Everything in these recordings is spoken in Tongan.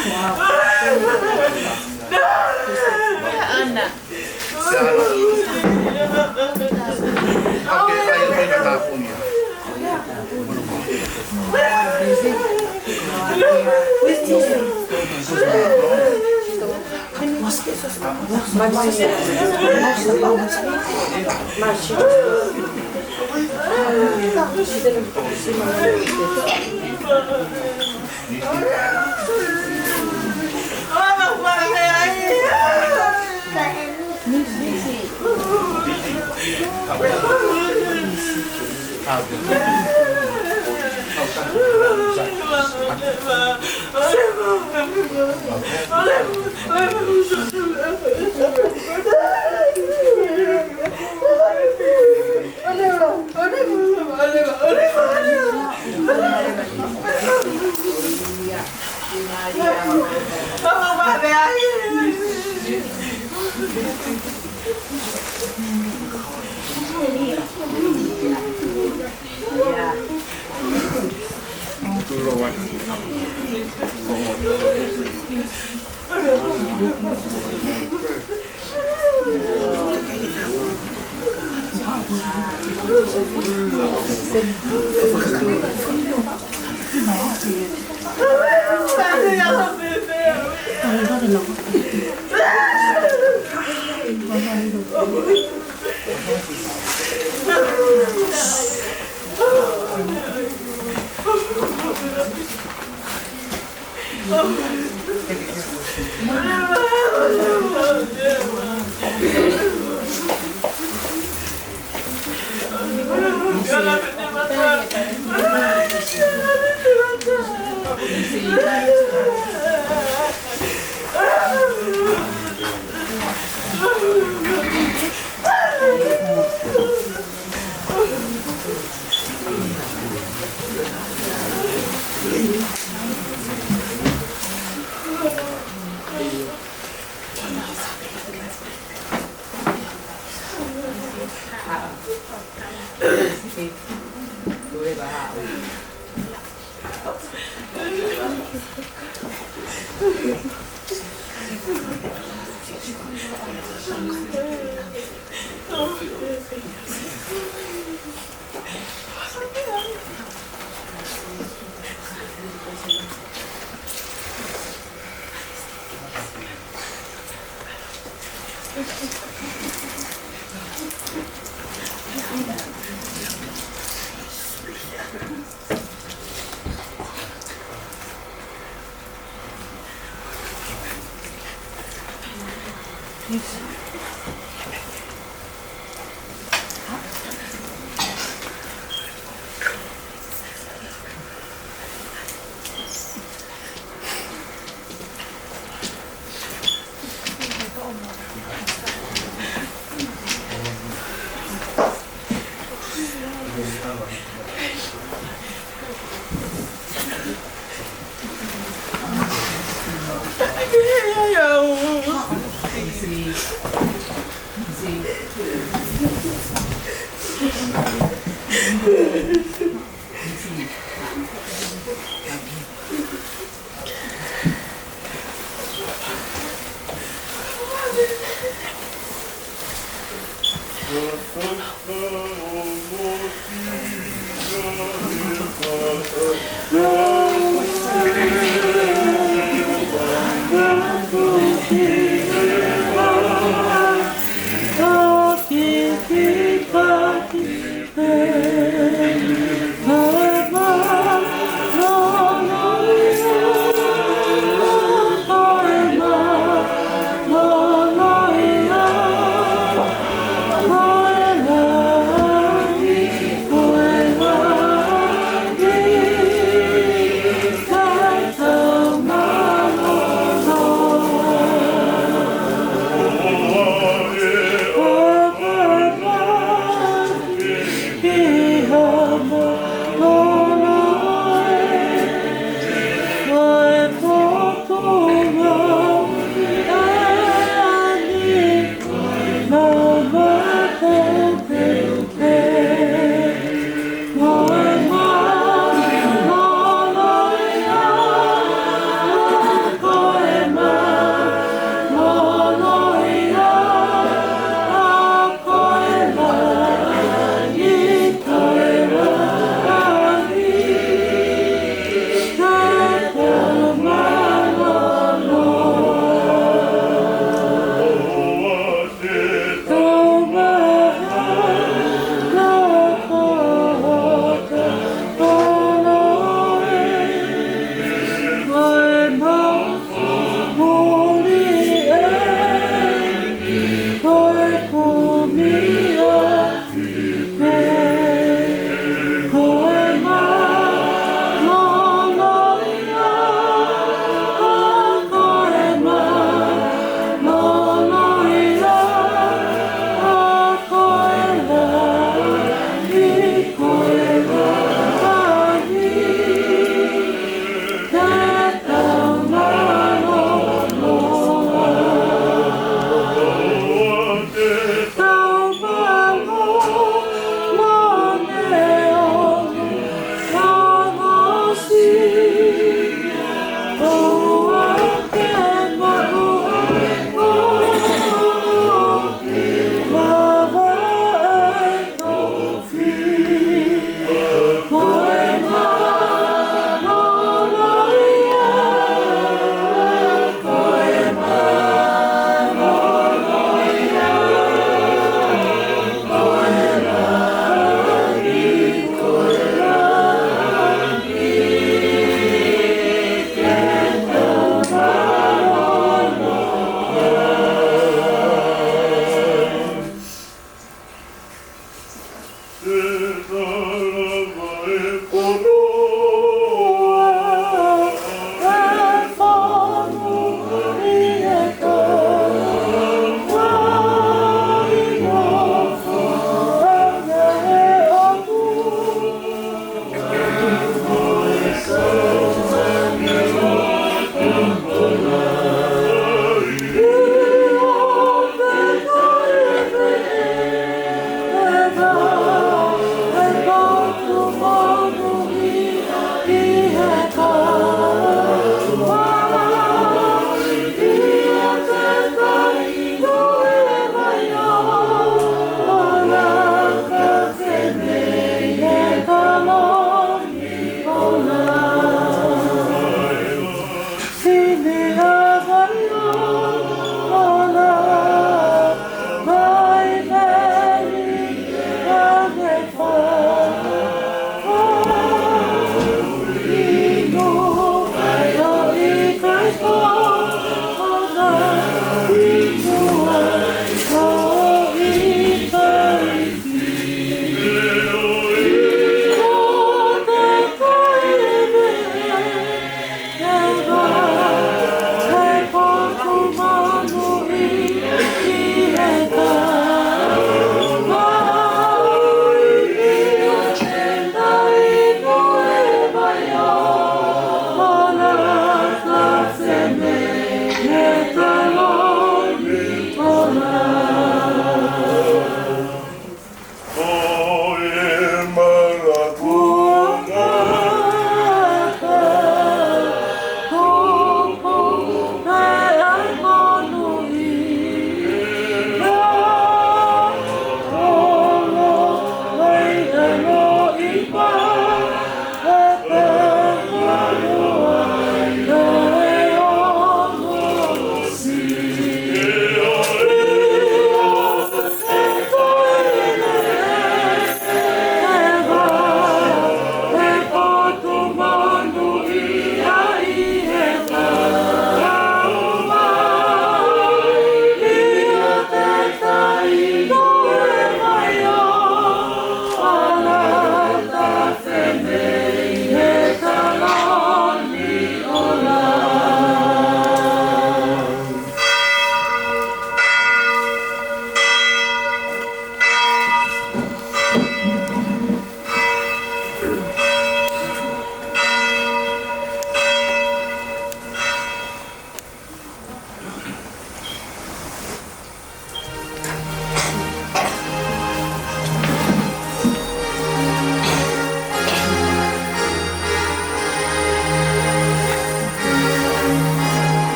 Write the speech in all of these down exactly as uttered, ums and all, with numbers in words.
Ana. Okay, ai, ai, na ka punia.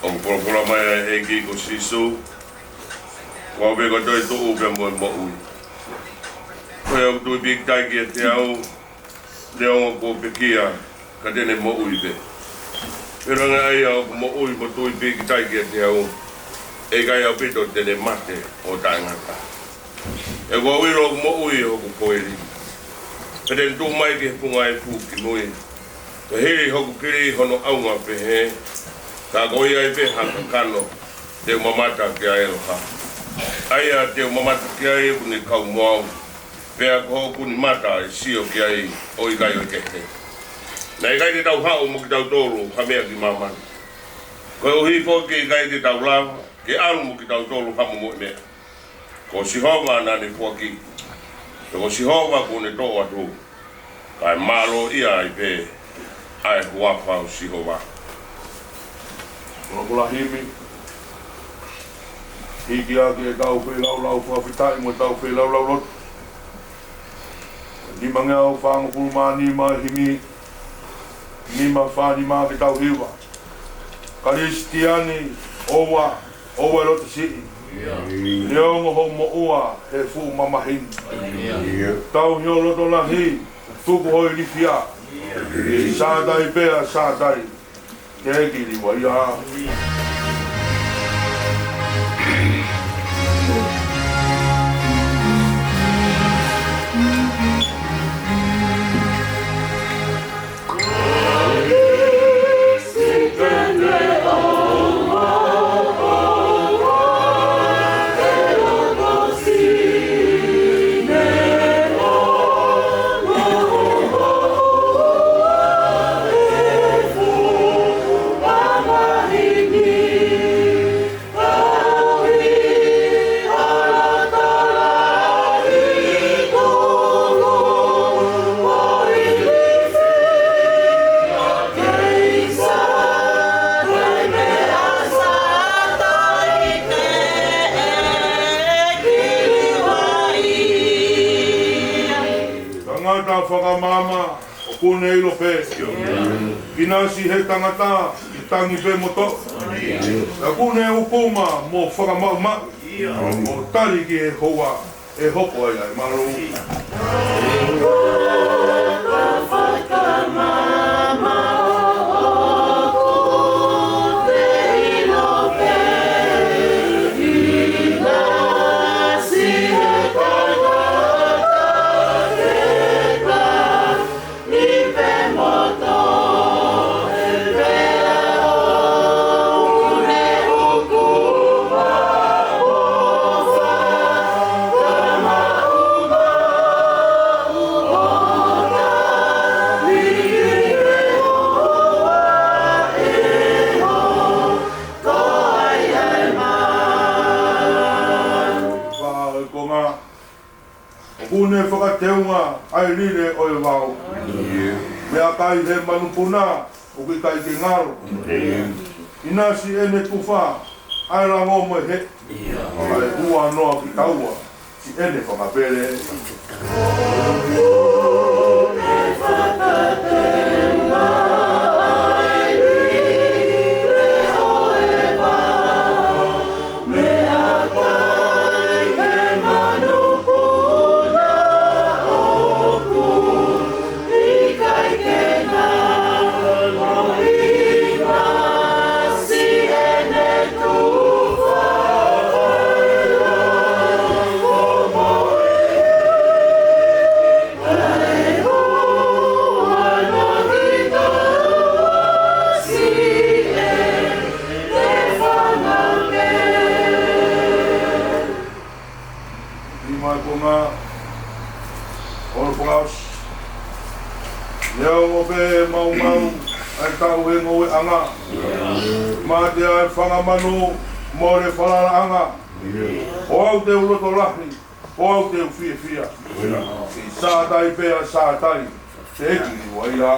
ʻOku polokalama mai ʻa e ʻEiki ko Sīsū, ko au pē ko e toetuʻu pea mo e moʻui. Ko ia ʻoku tui pīkitai kiate au, neongo kuo pekia, ka te ne moʻui pē. Pea ʻi he ʻaho ʻoku moʻui mo tui pīkitai kiate au, ʻe ʻikai ʻaupito te ne mate ʻo taʻengata. He ʻoku ou ʻilo ʻoku moʻui hoku koeli, pea te ne tuʻu mai ki he funga efu ki mui. Pea hili hoku kili hono ʻaunga pehē, ka ko ia ai pē ha kakano te u mamata ki ai ʻo ha. ʻA ia te u mamata ki ai ʻoku ne kau mo au. Pea ko hoʻo kuni mata ʻe sio ki ai ʻo ʻikai ʻo kehe. Naʻe ʻikai te tau haʻu mo kitautolu ha meʻa ki māmani. Koeʻuhi foki ʻikai te tau lava ke ʻalu mo kitautolu ha momoʻi meʻa. Ko Sihova naʻa ne foaki. Pea ko Sihova kuo ne toʻo atu. Kae mālō ia ai pē ʻa e huafa ʻo Sihova. Ko e himi. Hiki ʻaki ʻetau feilaulau fakafetaʻi mo ʻetau feilaulau lotu. Nimangeau fāngofulu mā nima, himi nima fā nima ke tau hiva. Kalisitiane, ʻoua, ʻoua ʻe loto siʻi. Neongo hoʻo moʻua he fuʻu mamahi ni. Tauhi ho loto lahi, tuku ho ilifia. Sātai pea sātai. Ke kili ua ia. Tangata fakamaama, ʻoku ne ʻilo pē. ʻInasi he tangata, ʻi tangi pē mo toʻo. ʻOku ne ʻūkuma mo fakamaʻumaʻu. Mo tali ki he houa ʻe hoko ai ʻa e malū. Vahe konga. ʻOku ne fakateunga ʻa e lile ʻo e vao. Meʻakai he manupuna, ʻoku ʻikai ke ngalo. ʻInasi ʻene tufa ʻa e lango mo e heʻe. ʻA e huanoa ki taua, siʻene fanga pele. Nima konga, ʻo fakaʻosi. Neongo pē ʻe maumau ʻa e taʻu he ngoueʻanga, mate ʻa e fanga manu, mole falalaʻanga. Ko au te u loto lahi, ko au te u fiefia. Sātai pea sātai. Te kili ua ia.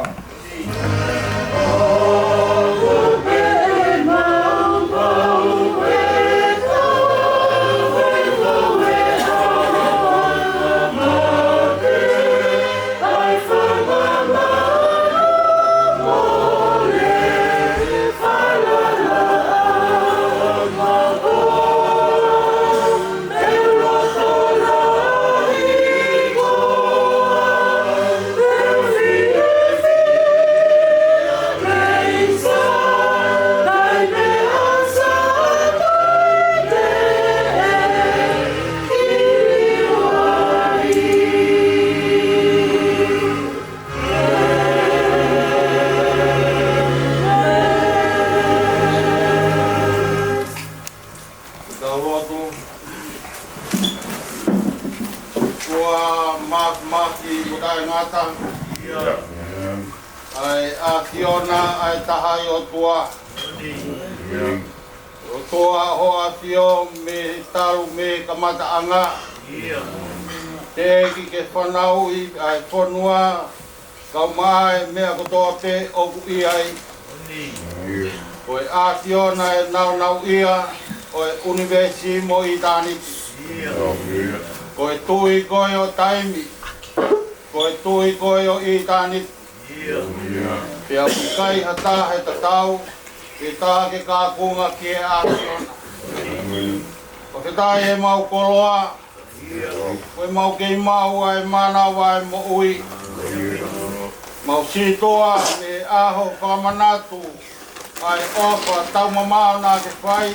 ʻA e ʻAfiona, ʻa e Taha ʻOtua. ʻOtua ʻo e ʻAfio mei he talu mei he kamataʻanga. Teʻeki ke fanauʻi ʻa e fonua, kae ʻumaʻā e meʻa kotoa pē ʻoku ʻi ai. Ko e ʻAfiona e nāunauʻia ʻo e ʻunivēsi mo ʻitāniti. Ko e Tuʻi koe ʻo taimi. Ko e Tuʻi koe ʻo ʻitāniti. Pea ʻoku ʻikai ha taha ʻe tatau, pe taha ke kaunga ki he ʻAfiona. Fakafetaʻi ʻemau koloa, ko ʻemau kei maʻu ʻa e mānava ʻo e moʻui. Mau sītuʻa mei he ʻaho fakamanatu ʻa e ʻofa taumamaʻo naʻa ke fai,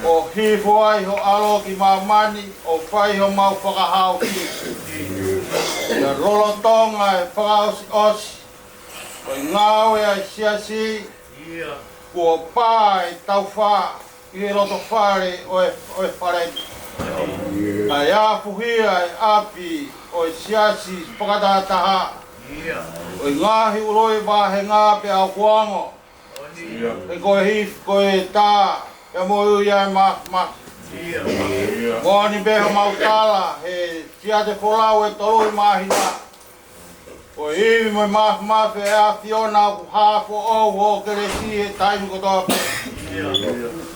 ʻo hifo ai ho ʻAlo ki māmani, ʻo fai homau fakahaofi. Pea lolotonga e fakaʻosiʻosi ʻo e ngāue ʻa e siasi, kuo pā e taufa ʻi he loto fale ʻo e, ʻo e fale ni. Kae afuhia e ʻapi ʻo e siasi fakatahataha, ʻo e ngaahi ʻuluʻi vāhenga pea ʻoku ongo. He ko e hif, ko e tā, pea mo e ui ʻa e māfimafi. Moʻoni pē homau tala he siate folau ʻe tolu ʻi māhina. Ko e ivi mo e māfimafi ʻa e ʻAfiona ʻoku hā foʻou ho kelesi he taimi kotoa pē.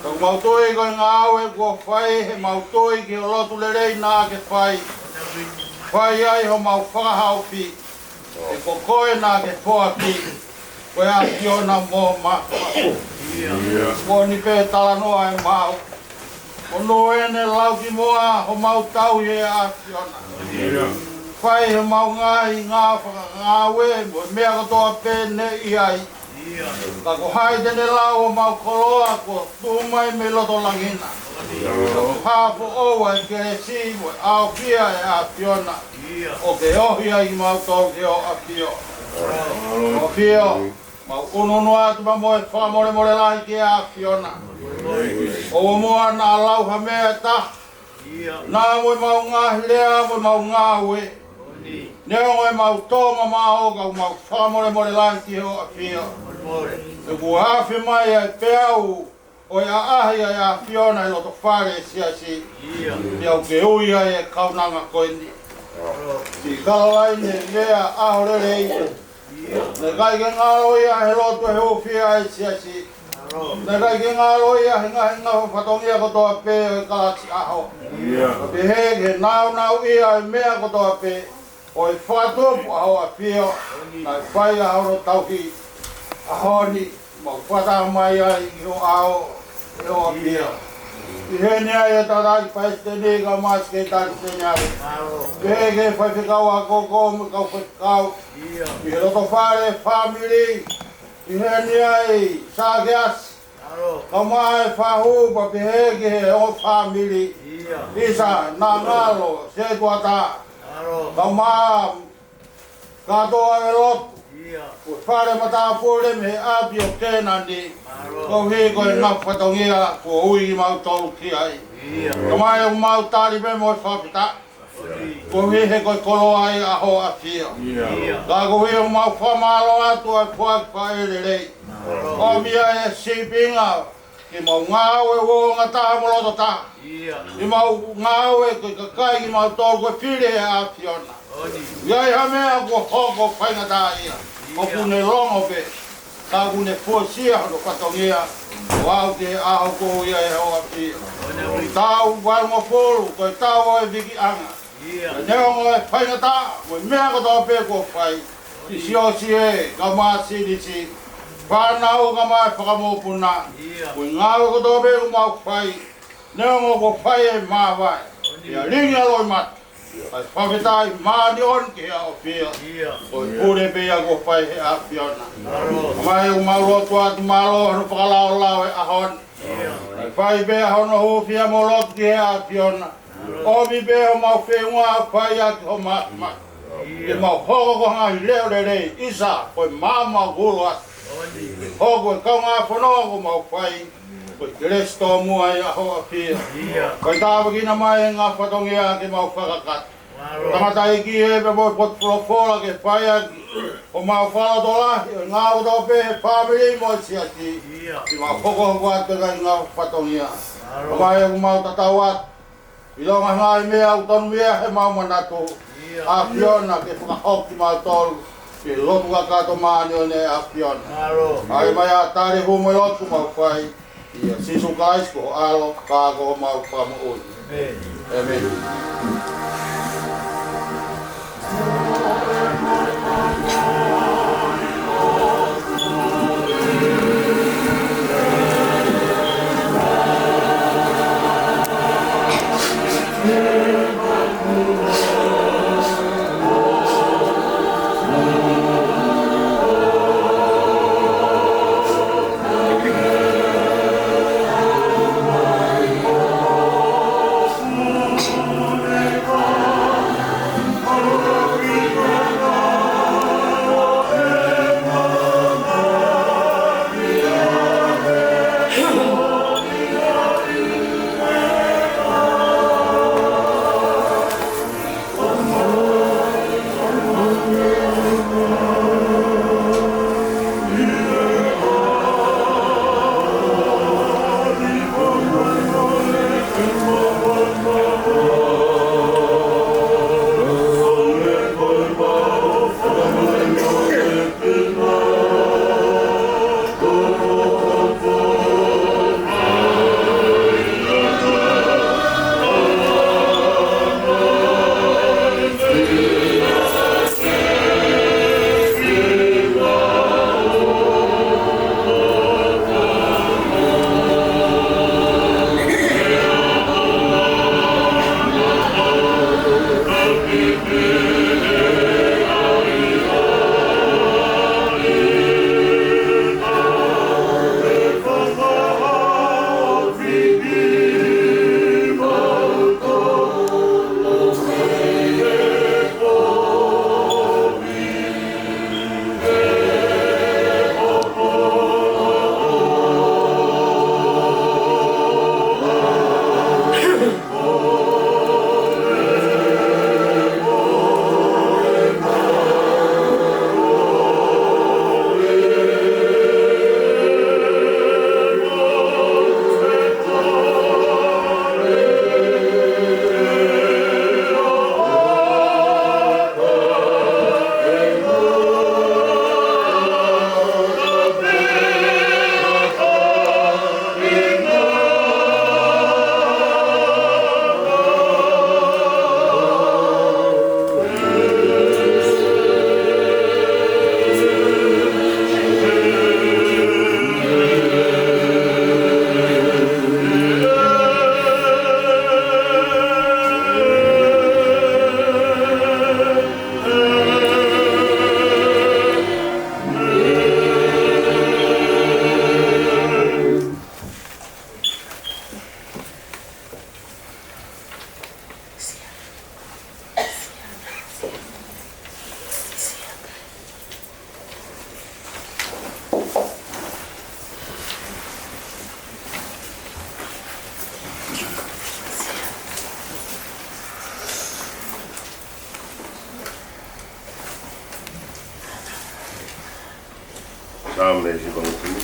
Ka ʻoku mau tui ko e ngāue kuo fai, he mau tui ki he lotu lelei naʻa ke fai. Fai ai homau fakahaofi. He ko koe naʻa ke foaki, ko e ʻAfiona mo māfimafi. Moʻoni pē talanoa ʻemau. Monū ʻene lau ki muʻa homau tauhi ʻe ʻAfiona. Fai homau ngaahi ngāue fakangāue mo e meʻa kotoa pē ne ʻi ai. Ka ko hai te ne lau homau koloa kuo tuʻu mai mei loto langi na. Ka hā foʻou ʻa e kelesi mo e ʻaofia ʻa e ʻAfiona. ʻO ke ohi ai kimautolu ki ho ʻafio. ʻAfio, mau ʻunuʻunu atu pea mo e fakamolemole lahi ki he ʻAfiona. ʻOua muʻa naʻa lau ha meʻa ʻe taha, naʻa mo ʻemau ngaahi lea mo ʻemau ngāue. Neongo ʻemau tō mamaʻo ka ʻoku mau fakamolemole lahi ki ho ʻafio. He kuo afe mai ʻa e peau ʻo e ʻaʻahi ʻa e ʻAfiona ʻi loto fale ʻo e siasi. Pea ʻoku ke ui ai e kaunanga ko eni. Siʻi Kalolaine Lea ʻAholelei. Naʻe ʻikai ke ngalo ia he lotu ʻe hūfia ʻa e siasi. Naʻe ʻikai ke ngalo ia he ngaahi ngafa fatongia kotoa pē ʻo e kalasi ʻaho. Ka pehē ki he nāunauʻia ʻo e meʻa kotoa pē ʻo e fakatupu ʻa ho ʻafio, naʻe fai ʻa hono tauhi ʻaho ni, mau fakataha mai ai ki ho ʻao, ʻe ho ʻafio. ʻI heni ai e tangataʻeiki palesiteni kae ʻumaʻā e sekelitali seniale. Pehē ki he faifekau ako ko mo e kau faifekau. ʻI he loto fale fāmili, ʻi heni ai Sākeasi, kae ʻumaʻā e fahu pea pehē ki he ongo fāmili. ʻIsa, Nangalo, Setuata. Kae ʻumaʻā kātoa e lotu. Ko e fale matāpule mei he ʻapi ʻo Kēnani. Koeʻuhi ko e ngaahi fatongia kuo ui kimautolu ki ai. Kae ʻumaʻā ʻemau tali pē mo e fakafetaʻi. Koeʻuhi he ko e koloa ia ʻa ho ʻafio. Ka koeʻuhi ʻoku mau fakamālō atu ʻa e foaki fakaʻeleteli. ʻOmi ʻa e sīpinga ke mau ngāue ʻo ngataʻa mo loto taha. Ke mau ngāue ko e kakai kimautolu ko e fili ʻa e ʻAfiona. ʻI ai ha meʻa kuo hoko faingataʻaʻia, ʻoku ne longo pē. Ka ʻoku ne fuesia hono fatongia, ʻo aʻu ki he ʻaho kuo ui ai ʻe ho ʻafio. Taʻu valungofulu, ko e taʻu ʻo e vikiʻanga. Neongo e faingataʻa mo e meʻa kotoa pē kuo fai, siʻi Siosi ē, kae ʻumaʻā Silisi, fānau kae ʻumaʻā e fakamokopuna, mo e ngāue kotoa pē kuo mau fai, neongo kuo fai e māvae, ʻi he lilingi ʻa e loʻimata, ʻa e fakafetaʻi māʻoniʻoni ki he ʻAfiona. Ko e pule pē ia kuo fai ʻe he ʻAfiona. Kae ʻumaʻā ʻoku mau lotu atu mālō hono fakalaolao e ʻaho ni. Kae fai pē ʻa hono hūfia mo lotu ki he ʻAfiona. ʻOmi pē homau feʻunga fai ʻaki ho māfimafi. Ke mau hoko ko e ngaahi leʻo lelei, ʻisa, ko e maama ʻoku ulo atu. Hoko e kaungā fononga kuo mau fai, ko e kelesi tōmua ia ʻa ho ʻafio. Fai tāpuekina mai e ngaahi fatongia ke mau fakakakato. Tangataʻeiki ē, pea mo e potu folofola ke fai ʻaki ʻemau fakalotolahi ʻo e ngāue kotoa pē he fāmili mo e siasi. Ke mau hokohoko atu ʻa e ngaahi fatongia. Ko mai ʻoku mau tatau atu ʻi he ngaahi meʻa ʻoku tonu ia he mau manatu. ʻAfiona ke fakahoko kimautolu ke lotu kakato māʻoniʻoni ʻAfiona. ʻAi mai ʻa e tali hū mo e lotu mau fai ʻia Sīsū Kalaisi ko ho ʻAlo, ka ko homau Fakamoʻui. ʻĒmeni. Saame hivangofulu.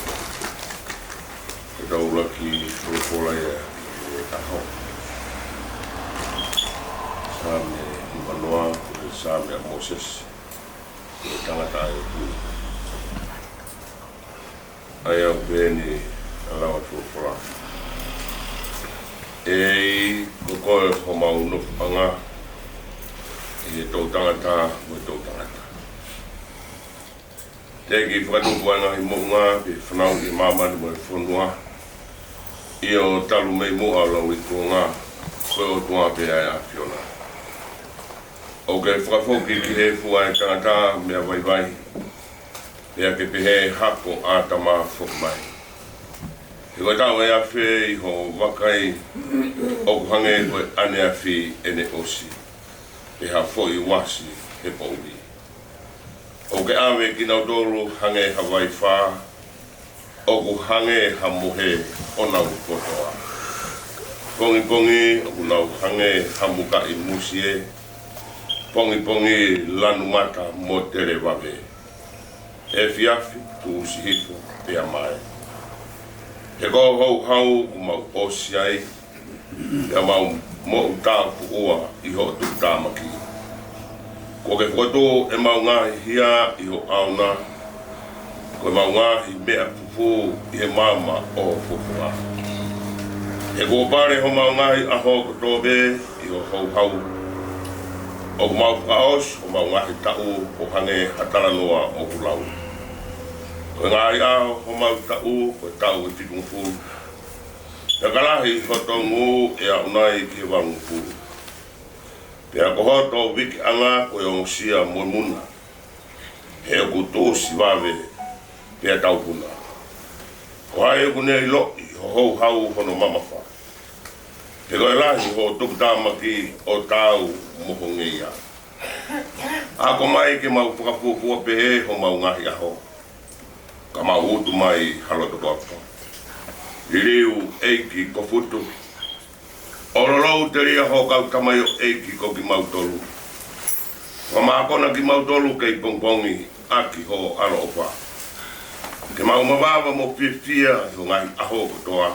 Ko ʻetau ʻuluaki folofola ia ʻo e ʻaho. Saame hivanoa, ko e saame ʻa Mōsese, ko e tangata ʻa e ʻOtua. ʻA ia ʻoku pehē ni ʻa e lau ʻa e folofola: ʻEiki, ko koe homau nofoʻanga ʻi he toʻutangata mo e toʻutangata. Teʻeki fakatupu ʻa e ngaahi moʻunga pe fanauʻi ʻa māmani mo e fonua, ʻio, talu mei muʻa ʻo lauikuonga, ko e ʻOtua pē ʻa e ʻAfiona. ʻOku ke fakafoki ki he efu ʻa e tangata meʻa vaivai, pea ke pehē, Hako, ʻAtama, foki mai. He ko e taʻu ʻe afe ʻi hoʻo vakai, ʻoku hangē ko e ʻaneafi ʻene ʻosi, pe ha foʻi uasi he poʻuli. ʻOku ke ʻave kinautolu hangē ha vaifā, ʻoku hangē ha mohe ʻo nau kotoa. Pongipongi ʻoku nau hangē ha mukaʻi musie, Pongipongi lanu mata mo tele vave. Efiafi tuʻusi hifo pea mae. He ko e houhau kuo mau ʻosi ai, pea mau moʻutāpuʻua ʻi hoʻo tuʻutāmaki. Kuo ke fokotuʻu ʻemau ngaahi hia ʻi ho ʻao na, ko ʻemau ngaahi meʻa fufū ʻi he maama ʻo ho fofonga. He kuo pale homau ngaahi ʻaho kotoa pē ʻi ho houhau. ʻOku mau fakaʻosi homau ngaahi taʻu ʻo hangē ha talanoa ʻoku lau. Ko e ngaahi ʻaho homau taʻu ko e taʻu ʻe fitungofulu. Pea ka lahi hoto ngū ʻe aʻu nai ki he valungofulu. Pea ko hoto vikeʻanga ko e ongosia mo e muna. He ʻoku tuʻusi vave pea taupuna. Ko hai ʻoku ne ʻiloʻi ho houhau hono mamafa? Pe ko e lahi hoʻo tuʻutāmaki ʻo taau mo ho ngeia. Ako mai ke mau fakafuofua pehē homau ngaahi ʻaho, ka mau utu mai ha loto koafa. Liliu ʻEiki Kofutu, ʻo lolou telia ho kau tamaioʻeiki ko kimautolu. Fakamākona kimautolu kei pongipongi ʻaki ho ʻaloʻofa. Ke mau mavava mo fiefia ʻi ho ngaahi ʻaho kotoa.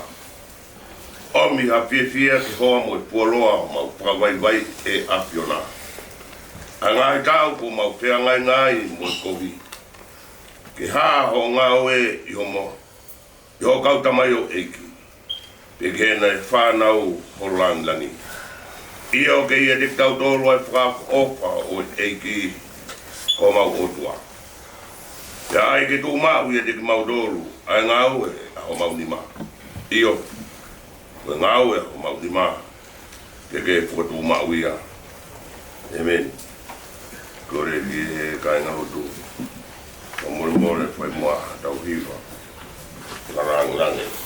ʻOmi ha fiefia ke hoa mo e fuoloa homau fakavaivai, ʻe ʻAfiona. ʻA e ngaahi taʻu kuo mau feangainga ai mo e kovi. Ke hā hoʻo ngāue ʻi homo ʻi ho kau tamaioʻeiki, pea ke nau fānau ho langilangi. ʻIo, ke ʻiate kitautolu ʻa e fakaʻofoʻofa ʻo e ʻEiki ko homau ʻOtua. Pea ʻai ke tuʻu maʻu ʻiate kimautolu ʻa e ngāue ʻa homau nima. ʻIo, ko e ngāue ʻa homau nima ke ke fokotuʻu maʻu ia. ʻĒmeni. Kole ki he kāingalotu. Ka molemole fai muʻa haʻatau hiva. Ka langilangi.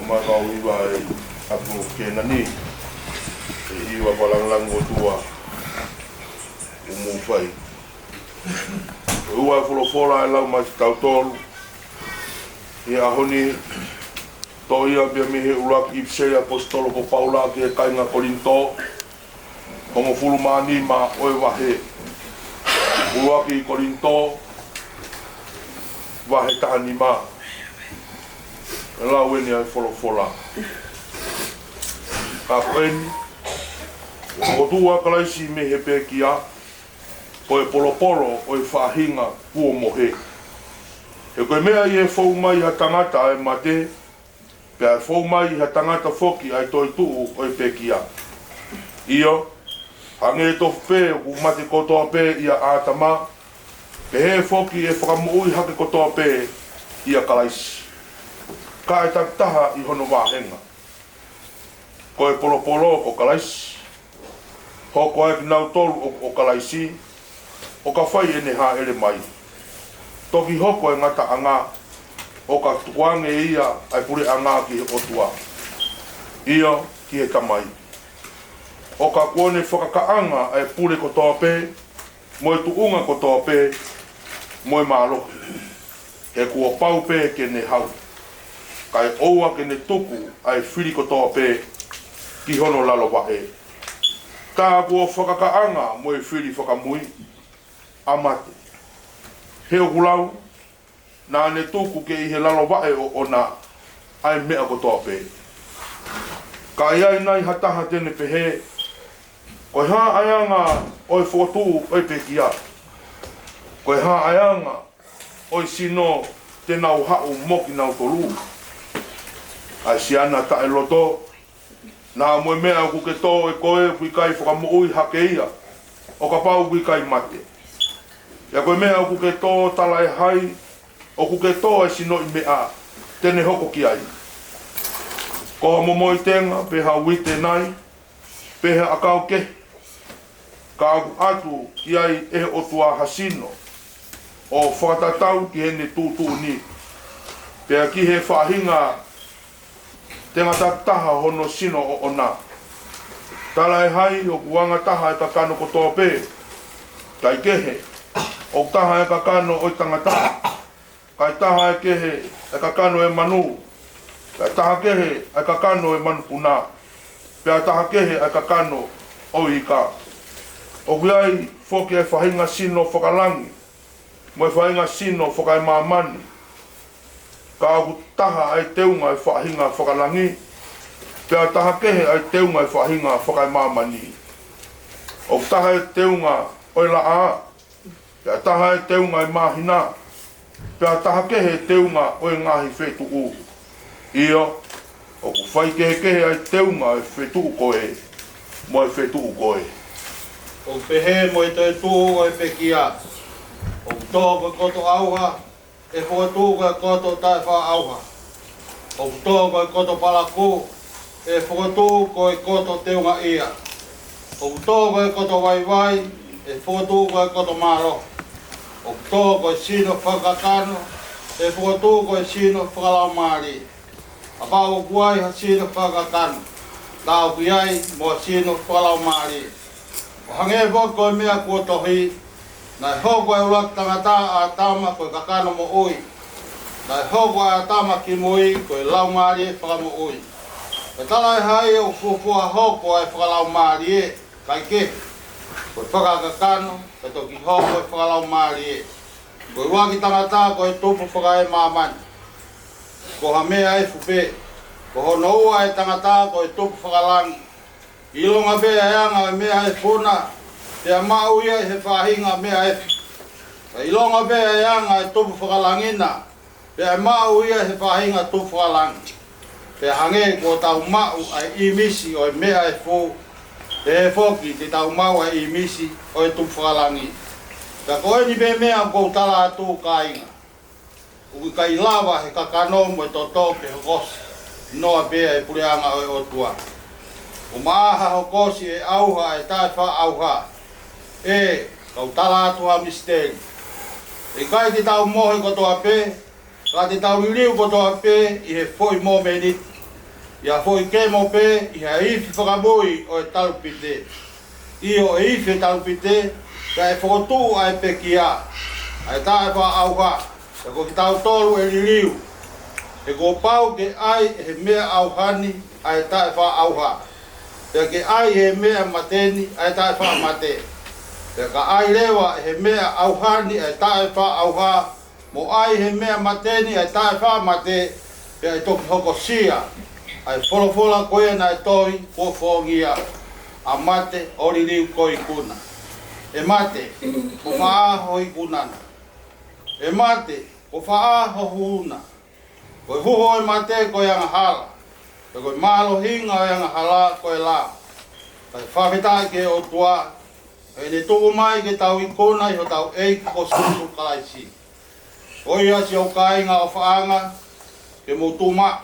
Maka o iwa e aku kena ni, e iwa palangalang o tua, umu fai. Ko e ua e folofola e lau mai ki tautolu ʻi he ʻaho ni, toʻo ia pea mei he ʻuluaki ʻipiseli ʻa e ʻaposetolo ko Paula ki he kāinga Kolinitō, hongofulu mā nima ʻo e vahe. ʻUluaki Kolinitō, vahe taha nima. Lau eni ʻa e folofola. Ka ko eni, ʻoku tuʻu ʻa Kalaisi mei he pekia, ko e polopolo ʻo e faʻahinga kuo mohe. He ko e meʻa ʻi he fou mai ha tangata ʻa e mate, pea fou mai ha tangata foki ʻa e toetuʻu ʻo e pekia. ʻIo, hangē tofu pē ʻoku mate kotoa pē ʻia ʻĀtama, pehē foki ʻe fakamoʻui hake kotoa pē ʻia Kalaisi. Ka ʻe takitaha ʻi hono vāhenga. Ko e polopolo ko Kalaisi, hoko ai kinautolu ʻo, ʻo Kalaisi, ʻo ka fai ʻene hāʻele mai. Toki hoko e ngataʻanga, ʻo ka tukuange ia ʻa e puleʻanga ki he ʻOtua, ʻio, ki he Tamai. ʻO ka kuo ne fakakaʻanga ʻa e pule kotoa pē, mo e tuʻunga kotoa pē, mo e mālohi. He kuo pau pē ke ne hau, kae ʻoua ke ne tuku ʻa e fili kotoa pē ki hono lalo vaʻe. Tā kuo fakakaʻanga mo e fili fakamui ʻa mate. He ʻoku lau, naʻa ne tuku ke ʻi he lalo vaʻe ʻoʻona ʻa e meʻa kotoa pē. Ka ʻi ai nai ha taha te ne pehē, ko e hā ʻa e anga ʻo e fokotuʻu ʻo e pekia? Ko e hā ʻa e anga ʻo e sino te nau haʻu mo kinautolu? ʻA e siana taʻeloto, naʻa mo e meʻa ʻoku ke tō ʻe koe ʻoku ʻikai fakamoʻui hake ia, ʻo kapau ʻoku ʻikai mate. Pea ko e meʻa ʻoku ke tō talaʻehai, ʻoku ke tō e sinoʻi meʻa te ne hoko ki ai. Ko ha momoʻi tenga, pe ha uite nai, pe ha ʻakau kehe, ka ʻoku ʻatu ki ai ʻe he ʻOtua ha sino, ʻo fakatatau ki heʻene tuʻutuʻuni, pea ki he faʻahinga tenga takitaha hono sino ʻoʻona. Talaʻehai ʻoku anga taha e kakano kotoa pē, kae kehe, ʻoku taha e kakano ʻo e tangata, kae taha e kehe e kakano e manu, kae taha kehe e kakano e manupuna, pea taha kehe e kakano ʻo e ika. ʻOku ʻi ai foki e faʻahinga sino fakalangi, mo e faʻahinga sino fakaemāmani. Ka ʻoku taha ʻa e teunga e faʻahinga fakalangi, pea taha kehe ʻa e teunga e faʻahinga fakaemāmani. ʻOku taha e teunga ʻo e laʻā, pea taha e teunga e māhina, pea taha kehe e teunga ʻo e ngaahi fetuʻu. ʻIo, ʻoku faikehekehe ʻa e teunga e fetuʻu ko ē mo e fetuʻu ko ē. ʻOku pehē mo e toetuʻu ʻo e pekia. ʻOku tō ko e koto ʻauha, ʻe fokotuʻu ko e koto taʻefaʻaʻauha. ʻOku tō ko e koto palaku, ʻe fokotuʻu ko e koto teungaʻia. ʻOku tō ko e koto vaivai, ʻe fokotuʻu ko e koto mālohi. ʻOku tō ko e sino fakakakano, ʻe fokotuʻu ko e sino fakalaumālie. Kapau ʻoku ʻi ai ha sino fakakakano, tā ʻoku ʻi ai mo ha sino fakalaumālie. ʻO hangē foki ko e meʻa kuo tohi, naʻe hoko ʻa e ʻuluaki tangata ʻa ʻĀtama ko e kakano moʻui. Naʻe hoko ʻa ʻĀtama kimui ko e laumālie fakamoʻui. Pea talaʻehai ʻoku fuofua hoko ʻa e fakalaumālie, kae kehe, ko e fakakakano, pea toki hoko e fakalaumālie. Ko e ʻuluaki tangata ko e tupu fakaemāmani, ko ha meʻa efu pē. Ko hono ua e tangata ko e tupu fakalangi. ʻIlonga pē ʻa e anga ʻo e meʻa efu na, pea maʻu ia ʻi he faʻahinga meʻa efu. Ka ʻilonga pē ʻa e anga ʻo e tupu fakalangi na, pea maʻu ia ʻi he faʻahinga tupu fakalangi. Pea hangē kuo tau maʻu ʻa e ʻīmisi ʻo e meʻa efu, pehē foki te tau maʻu ʻa e ʻīmisi ʻo e tupu fakalangi. Pea ko eni pē meʻa ʻoku ou tala atu, kāinga. ʻOku ʻikai lava ʻe he kakano mo e toto ke hokosi noa pē ʻa e puleʻanga ʻo e ʻOtua. ʻOku maʻa ha hokosi ʻe ʻauha ʻa e taʻefaʻaʻauha. ʻE, kau tala atu ha misiteli. ʻE ʻikai te tau mohe kotoa pē, ka te tau liliu kotoa pē ʻi he foʻi mōmeniti. ʻIa foʻi kemo pē ʻi he ifi fakamui ʻo e talupite. ʻIo, ʻe ifi e talupite, pea ʻe fokotuʻu ʻa e pekia, ʻa e taʻefaʻaʻauha, pea ko kitautolu ʻe liliu. He kuo pau ke ʻai ʻe he meʻa ʻauha ni ʻa e taʻefaʻaʻauha, pea ke ʻai ʻe he meʻa mate ni ʻa e taʻefaʻamate. Pea ka ʻai leva ʻe he meʻa ʻauha ni ʻa e taʻefaʻaʻauha, mo ʻai ʻe he meʻa mate ni ʻa e taʻefaʻamate, pea ʻe toki hokosia ʻa e folofola ko ia naʻe tohi kuo fofongia, ʻa mate, ʻo liliu ko e ikuna. ʻE mate, ko fē ho ikuna na? ʻE mate, ko fē ho huhu na? Ko e huhu ʻo e mate ko e angahala, pea ko e mālohinga ʻo e angahala ko e lao. Kae fakafetaʻi ki he ʻOtua, ʻa ia ne tuku mai ke tau ikuna ʻi hotau ʻEiki ko Sīsū Kalaisi. Ko ia, siʻoku kāinga ʻofaʻanga, ke mou tuʻu maʻu,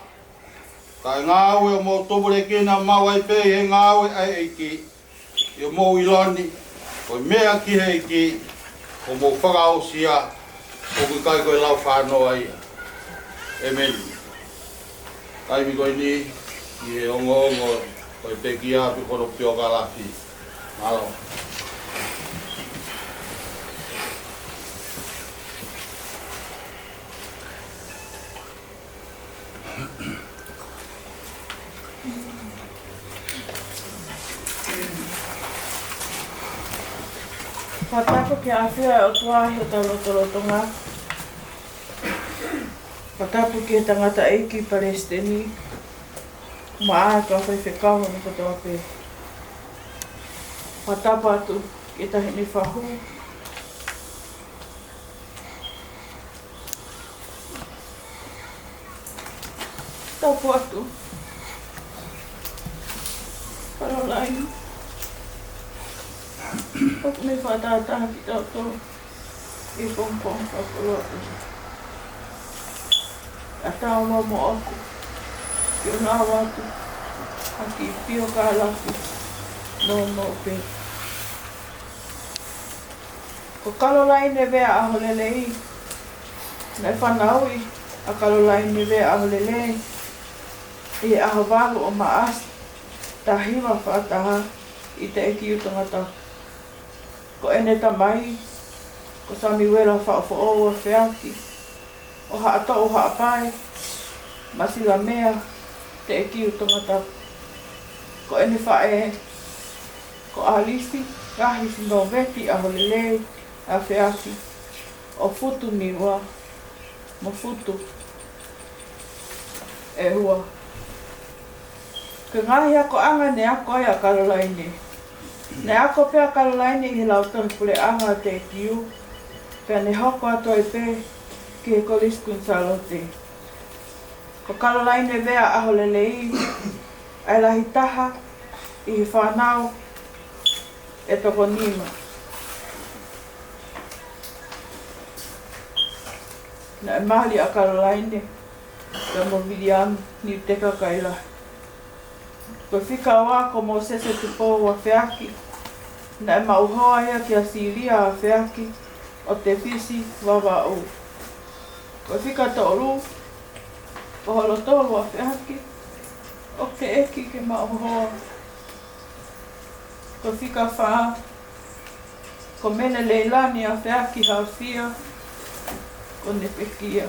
kae ngāue ʻo mou tupulekina maʻu ai pē ʻi he ngāue ʻa e ʻEiki, ʻi hoʻomou ʻilo ni, ko e meʻa ki he ʻEiki, ʻoku mou fakaʻosi ia, ʻoku ʻikai ko e laufānoa ia. ʻĒmeni. Taimi ko eni, ʻi he ongoongo ʻo e pekia pe ko hono piokalafi. Mālō. Fakatapu ki he ʻafio ʻa e ʻOtua ʻi hotau lotolotonga. Fakatapu ki he tangataʻeiki palesiteni, mo e kau faifekau hono kotoa pē. Fakatapu atu ki he taʻahine fahu. Tapu atu. Caroline. ʻOku ne fakatātā kitautolu ʻi he pongipongi fakakoloa. ʻA e tau mo ʻoku. Ke u lau atu ha kiʻi piokalafi nounou pē. Ko Caroline Vea ʻAholelei. Naʻe fanauʻi ʻa Caroline Vea ʻAholelei ʻi he ʻaho valu ʻo Maʻasi, taha hiva fā taha, ʻi Teʻekiu, Tongatapu. Ko ʻene tamai ko Samiuela Faʻufoʻou Afeaki, ʻo Haʻatoʻu Haʻapai, Masilamea, Teʻekiu, Tongatapu. Ko ʻene faʻē ko ʻAlisi Lahi Sinoveti ʻAholelei Afeaki, ʻo Futu Niua mo Futu ʻEua. Ko e ngaahi akoʻanga ne ako ai ʻa Caroline. Ne ako pē ʻa Caroline ʻi he Lautohi Puleʻanga ʻo Teʻekiu, pea ne hoko atu ai pē ki he Kolisi Kuini Sālote. Ko Caroline Vea ʻAholelei ʻa e lahi taha ʻi he fānau ʻe toko nima. Naʻe mali ʻa Caroline pea mo Viliami Niuteka Kailahi. Ko e fika ua ko Mōsese Tupou Afeaki, naʻe maʻu hoa ia kia Sīlia Afeaki ʻo Tefisi, Vavaʻu. Ko e fika tolu ko Holotolu Afeaki, ʻoku teʻeki ke maʻu hoa. Ko e fika fā ko Mele Leilani Afeaki Haofia, ko ʻene pekia.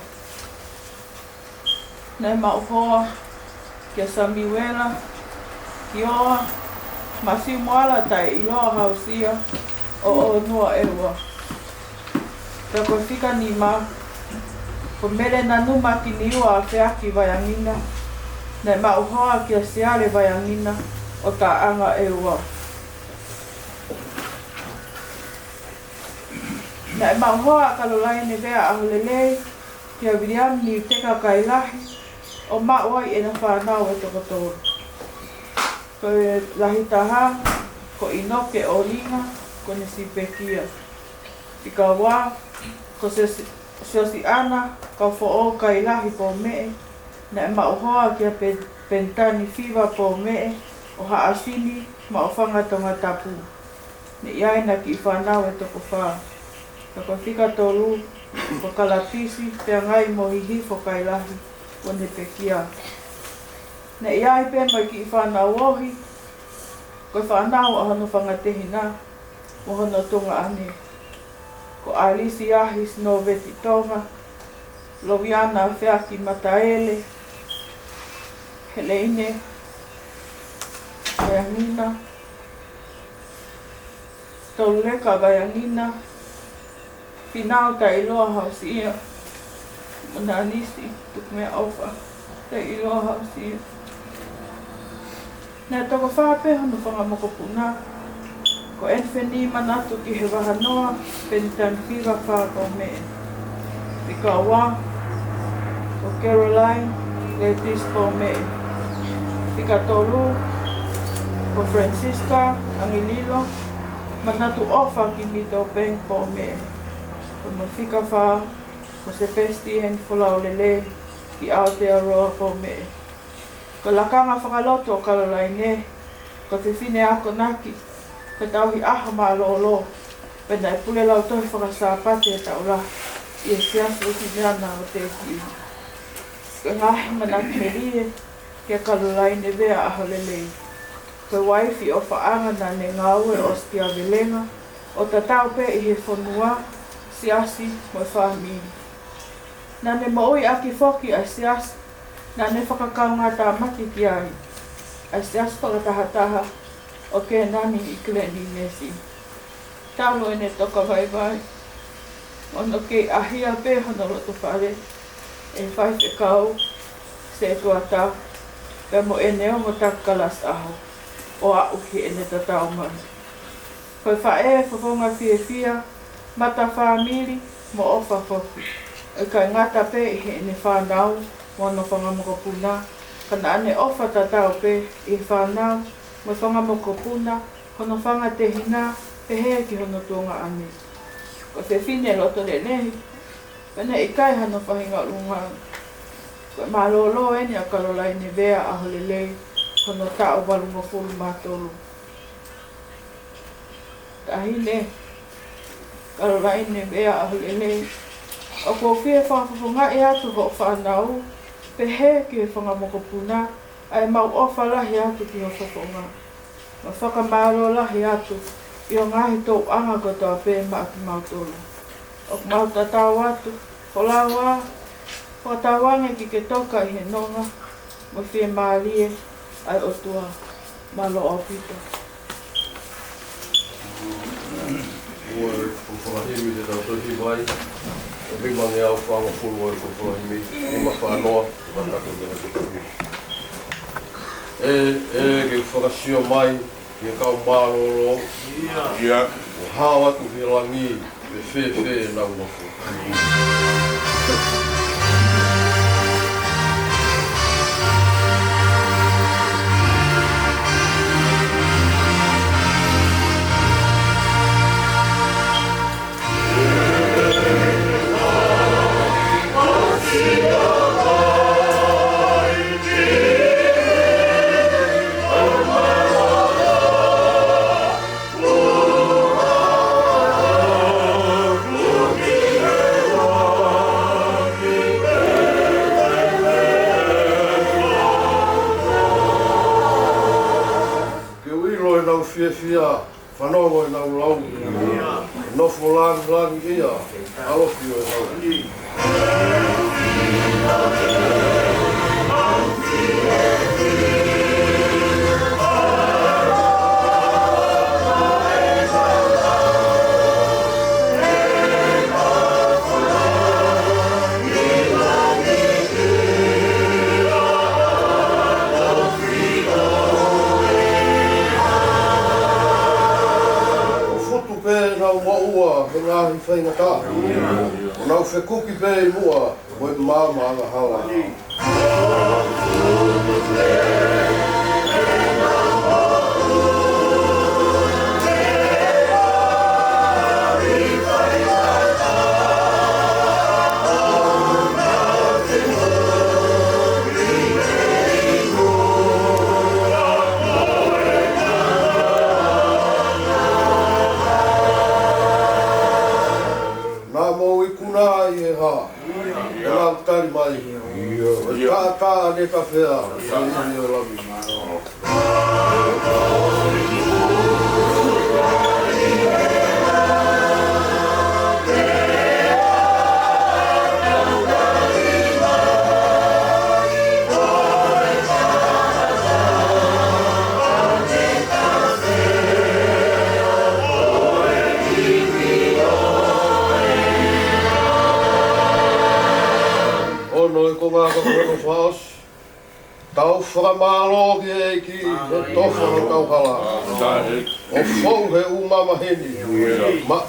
Naʻe maʻu hoa kia Samiuela Kioa Masiumuala Taʻeʻiloa Haofia, ʻo ʻOnua ʻEua. Pea ko e fika nima ko Mele Nanuma Kiniua Afeaki Vaiangina, naʻe maʻu hoa kia Siale Vaiangina ʻo Taʻanga ʻEua. Naʻe maʻu hoa ʻa Caroline Vea ʻAholelei kia Viliami Niuteka Kailahi, ʻo maʻu ai ʻena fānau ʻe toko tolu. Ko e lahi taha ko ʻInoke ʻOlinga, ko ʻene siʻi pekia. Fika ua ko Siosi-, Siosiana Kaufoʻou Kailahi Pōmeʻe, naʻe maʻu hoa kia Pe-, Penitani Fiva Pōmeʻe ʻo Haʻasini, Maʻufanga, Tongatapu. Ne ʻi ai ʻena kiʻi fānau ʻe toko fā. Ka ko e fika tolu ko Kalatisi Peangai mo Hihifo Kailahi, ko ʻene pekia. Naʻe ʻi ai pē mo e kiʻi fānau ohi, ko e fānau ʻa hono fanga tehina mo hono tuongaʻane. Ko ʻAlisi Ahi Sinoveti Tonga, Loviana Feaki Mataele, Heleine Vaiangina, Toluleka Vaiangina, Finau Taʻiloa Hausia, mo Nanisi Tukumeaʻofa Taʻiloa Hausia. Naʻe toko fā pē hono fanga mokopuna, ko Anthony Manatu Kihevahanoa Penitani Fiva Fā Poumeʻe, fika ua ko Caroline Letis Poumeʻe, fika tolu ko Francisca Angililo Manatuʻofa Kimito Peng Poumeʻe, mo e fika fā ko Sebastian Folaulele ki Aotearoa Poumeʻe. Ko e lakanga fakalotu ʻo Kalolaine, ko e fefine akonaki, ko e tauhi ʻaho mālōlō, pea naʻe pule lautohi faka-Sāpate ʻe Taula ʻi he Siasi ʻUlukimeana ʻo Tēvita. Ko e ngaahi manatu melie kia Kalolaine Vea ʻAholelei, ko e uaifi ʻofaʻanga naʻa ne ngāue ʻosikiavelenga ʻo tatau pē ʻi he fonua, siasi mo e fāmili. Naʻa ne moʻui ʻaki foki ʻa e siasi naʻa ne fakakaungātāmaki ki ai, ʻa e Siasi Fakatahataha ʻo Kēnani ʻi Kileniinesi. Talu ʻene toka vaivai, ʻo ne kei ʻahia pē hono loto fale ʻe he faifekau, setuata, pea mo ʻene ongo taki kalasi ʻaho, ʻo aʻu ki heʻene tatau mai. Ko e faʻē fofonga fiefia, mata fāmili, mo ʻofa foki. ʻIkai ngata pē ʻi heʻene fānau mo hono fanga mokopuna, ka naʻa ne ʻofa tatau pē ʻi he fānau mo e fanga mokopuna, hono fanga tehina, pehē ki hono tuongaʻane. Ko e fefine loto lelei, pea naʻe ʻikai hano faʻahinga ʻulungaanga. Ko e mālōlō eni ʻa Kalolaine Vea ʻAholelei, hono taʻu valungofulu mā tolu. Taʻahine Kalolaine Vea ʻAholelei, ʻoku ou fie fakafofongaʻi atu hoʻo fānau, pehē ki he fanga mokopuna, ʻa ʻemau ʻofa lahi atu ki ho fofonga, mo e fakamālō lahi atu ʻi hoʻo ngaahi tauʻanga kotoa pē maʻa kimautolu. ʻOku mau tatau atu, ko e lau ā, fakatauange ke ke toka ʻi he nonga mo e fiemālie ʻa e ʻOtua. Mālō ʻaupito. Ko e fuofua himi te tau tohi mai, ʻe himi ange au fanga fulu ʻo e fuofua himi, himi fānoa, ʻo ka tau tohi. ʻE, ʻe, ke fakasio mai, ʻi he kau mālōlō. ʻIo. ʻO hao atu ki langi, ʻe fēfē ʻenau nofo. Ke u ʻilo ʻenau fiefia, fanongo ʻenau lau. Nofo langilangi ia, ʻalofi ʻo e lau. ʻO futu pē ʻenau moʻua he ngaahi faingataʻa. ʻO nau fekuki pē ʻi muʻa mo e maama angahala. Naʻa mou ikuna ai he hā? ʻE lau tali mai. ʻIo. Ko e taʻataʻa Ne pafea, ia, ia, ia, lavi. Ono e konga ko kono faos. Tau fakamālō ki he ʻEiki he tofa hotau hala. ʻO fou he ʻū māmani ni. Ma-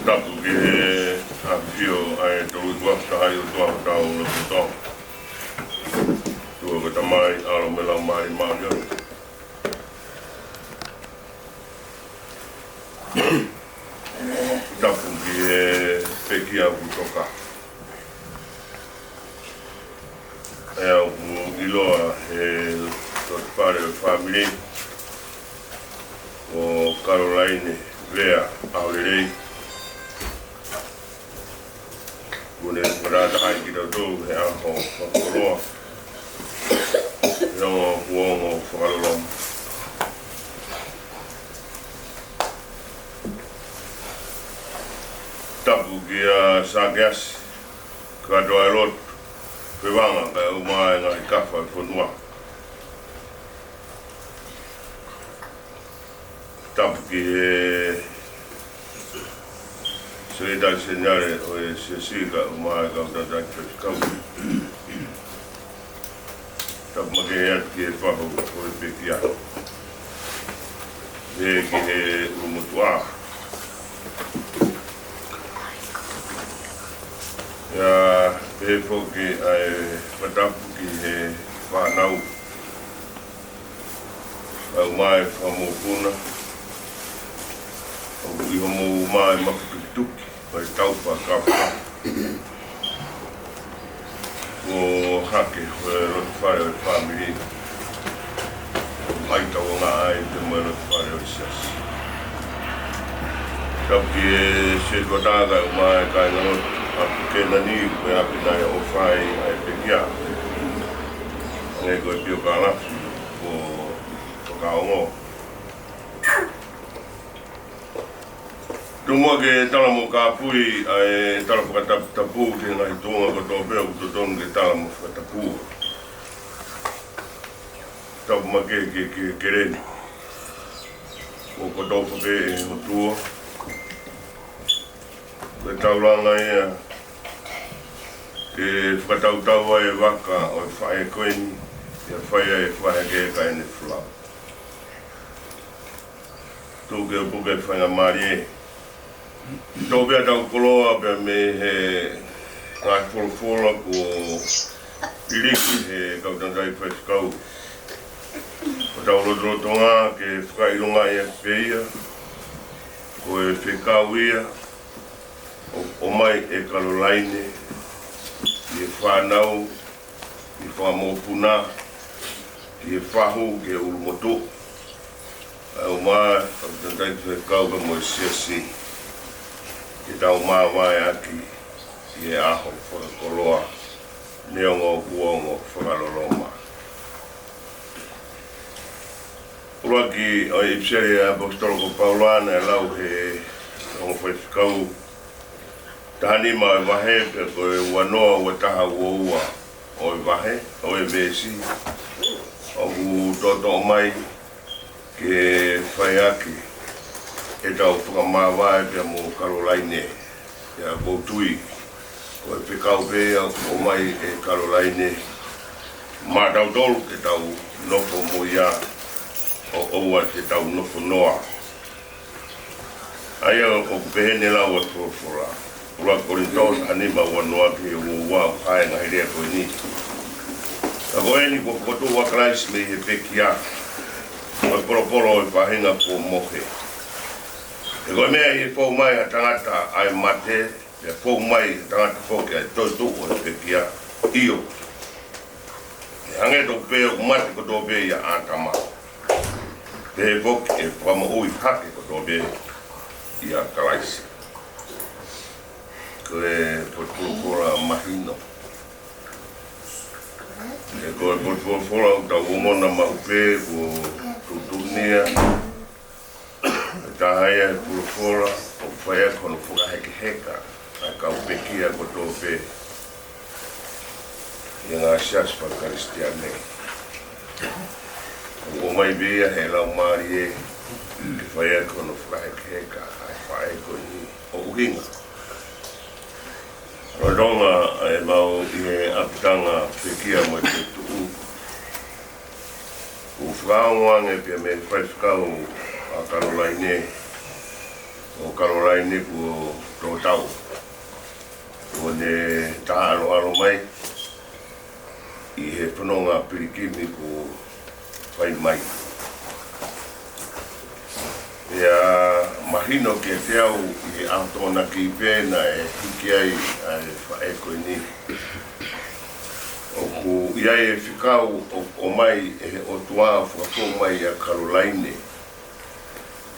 Tapu ki he ʻafio ʻa e Tolu ʻi Kuafu Tahaʻi ʻOtua ʻo tau loto. ʻOtua ko e Tamai, ʻAlo mo e Laumālie Māʻoniʻoni. Tapu ki he pekia kuo toka. ʻE au ʻoku ʻiloa he loto fale ʻo e fāmili ko Kalolaine Vea ʻAholelei. Kuo ne fakataha ai kitautolu he ʻaho fakakoloa. He ongo kuonga fakaloloma. Tapu kia Sakeasi, katoa e lotu, Fevanga, kae ʻumaʻā e ngaahi kafa ʻo e fonua. Tapu ki he Sekelitali Seniale ʻo e Siasi kae ʻumaʻā e kau tangataʻeiki faifekau. Tapu makehe atu ki he fahu ʻo e pekia. Pehē ki he ʻulumotuʻa. ʻIo, pehē foki ʻa e fakatapu ki he fānau. Kae ʻumaʻā e fanga mokopuna, ʻoku ʻi homou ʻuma e mafu tukituki, ʻo e tau fakakafa. Kuo hake ko e loto fale ʻo e fāmili. ʻAi tauange ai pē mo e loto fale ʻo e siasi. Tapu ki he Setuata kae ʻumaʻā e kāingalotu ʻa Kenani, ko e ʻapi naʻe ʻofa ai ʻa e pekia. Hangē ko e piokalafi, ko Fakaongo. Tomuʻa ke tala mo kāpui ʻa e tala fakataputapu ki he ngaahi tuʻunga kotoa pē ʻoku totonu ke tala mo fakatapua. Tapu makehe ki he keleni. Ko kotoa pē ʻe he ʻOtua. Ko e taulanga ia ke fakatautau ai e vaka ʻo e faʻē ko eni, ʻia fai ai e fakahekeheka ʻene folau. Tuku ke puke faingamālie. Tau pea tau koloa pea mei he ngaahi folofola kuo ʻiliki he kau tangataʻeiki faifekau. Ko hotau lotolotonga ke fakaʻilongaʻi ʻaki pē ia, ko e fekau ia, ʻo, ʻomai ʻe Kalolaine, ʻi he fānau, ʻi he fanga mokopuna, ʻi he fahu ki he ʻulumotuʻa. Kae ʻumaʻā e kau tangataʻeiki faifekau pea mo e siasi. Ke tau māvae ʻaki ʻi he ʻaho fakakoloa, neongo ʻoku ongo fakaloloma. ʻUluaki ʻo e ʻipiseli ʻa e ʻaposetolo ko Paula naʻe lau he ongo faifekau, taha nima ʻo e vahe, pea ko e ua noa, ua taha, ua ua ʻo e vahe, ʻo e veesi, ʻoku toʻotoʻo mai ke fai ʻaki ʻetau fakamāvae pea mo Kalolaine. ʻIo, ʻoku ou tui ko e fekau pē ia ʻoku ʻomai ʻe Kalolaine maʻatautolu ke tau nofo mo ia, ʻo ʻoua te tau nofo noa. ʻA ia ʻoku pehē ni e lau ʻa e folofola. ʻUluaki Kolinitō, ʻa e nima, ua noa ki he ua ua, ʻoku hā e ngaahi lea ko eni. Ka ko eni kuo fokotuʻu ʻa Kalaisi mei he pekia, ko e polopolo ʻo e faʻahinga kuo mohe. He ko e meʻa ʻi he fou mai ʻa e tangata ʻa e mate, pea fou mai ʻa e tangata foki ʻa e toetuʻu ʻo e pekia. ʻIo, ʻe hangē tofu pē ʻoku mate kotoa pē ʻia ʻĀtama, pehē foki ʻe fakamoʻui hake kotoa pē ʻia Kalaisi. Ko e potu folofola mahino. He ko e potu folofola ʻoku tau ongona maʻu pē kuo tuʻutuʻuni ia. Ko e taha ia e potu folofola ʻoku fai ʻaki hono fakahekeheka ʻa e kau pekia kotoa pē ʻi he ngaahi siasi faka-Kalisitiane. ʻOku ʻomai pē ia ʻe he Laumālie ke fai ʻaki hono fakahekeheka ʻa e faʻē ko eni. ʻOku ʻuhinga lolotonga ʻemau ʻi he ʻapitanga pekia mo e toetuʻu, ʻoku fakaongo ange pea mei he faifekau ʻa Kalolaine, ʻo Kalolaine kuo tō tau, kuo ne tā ʻaloʻalo mai ʻi he fononga pilikimi kuo fai mai. Pea mahino kiate au ʻi he ʻaho Tokonaki pē naʻe hiki ai ʻa e faʻē ko eni, ʻoku ʻi ai e fekau ʻoku ʻomai ʻe he ʻOtua ʻo fakafou mai ʻia Kalolaine.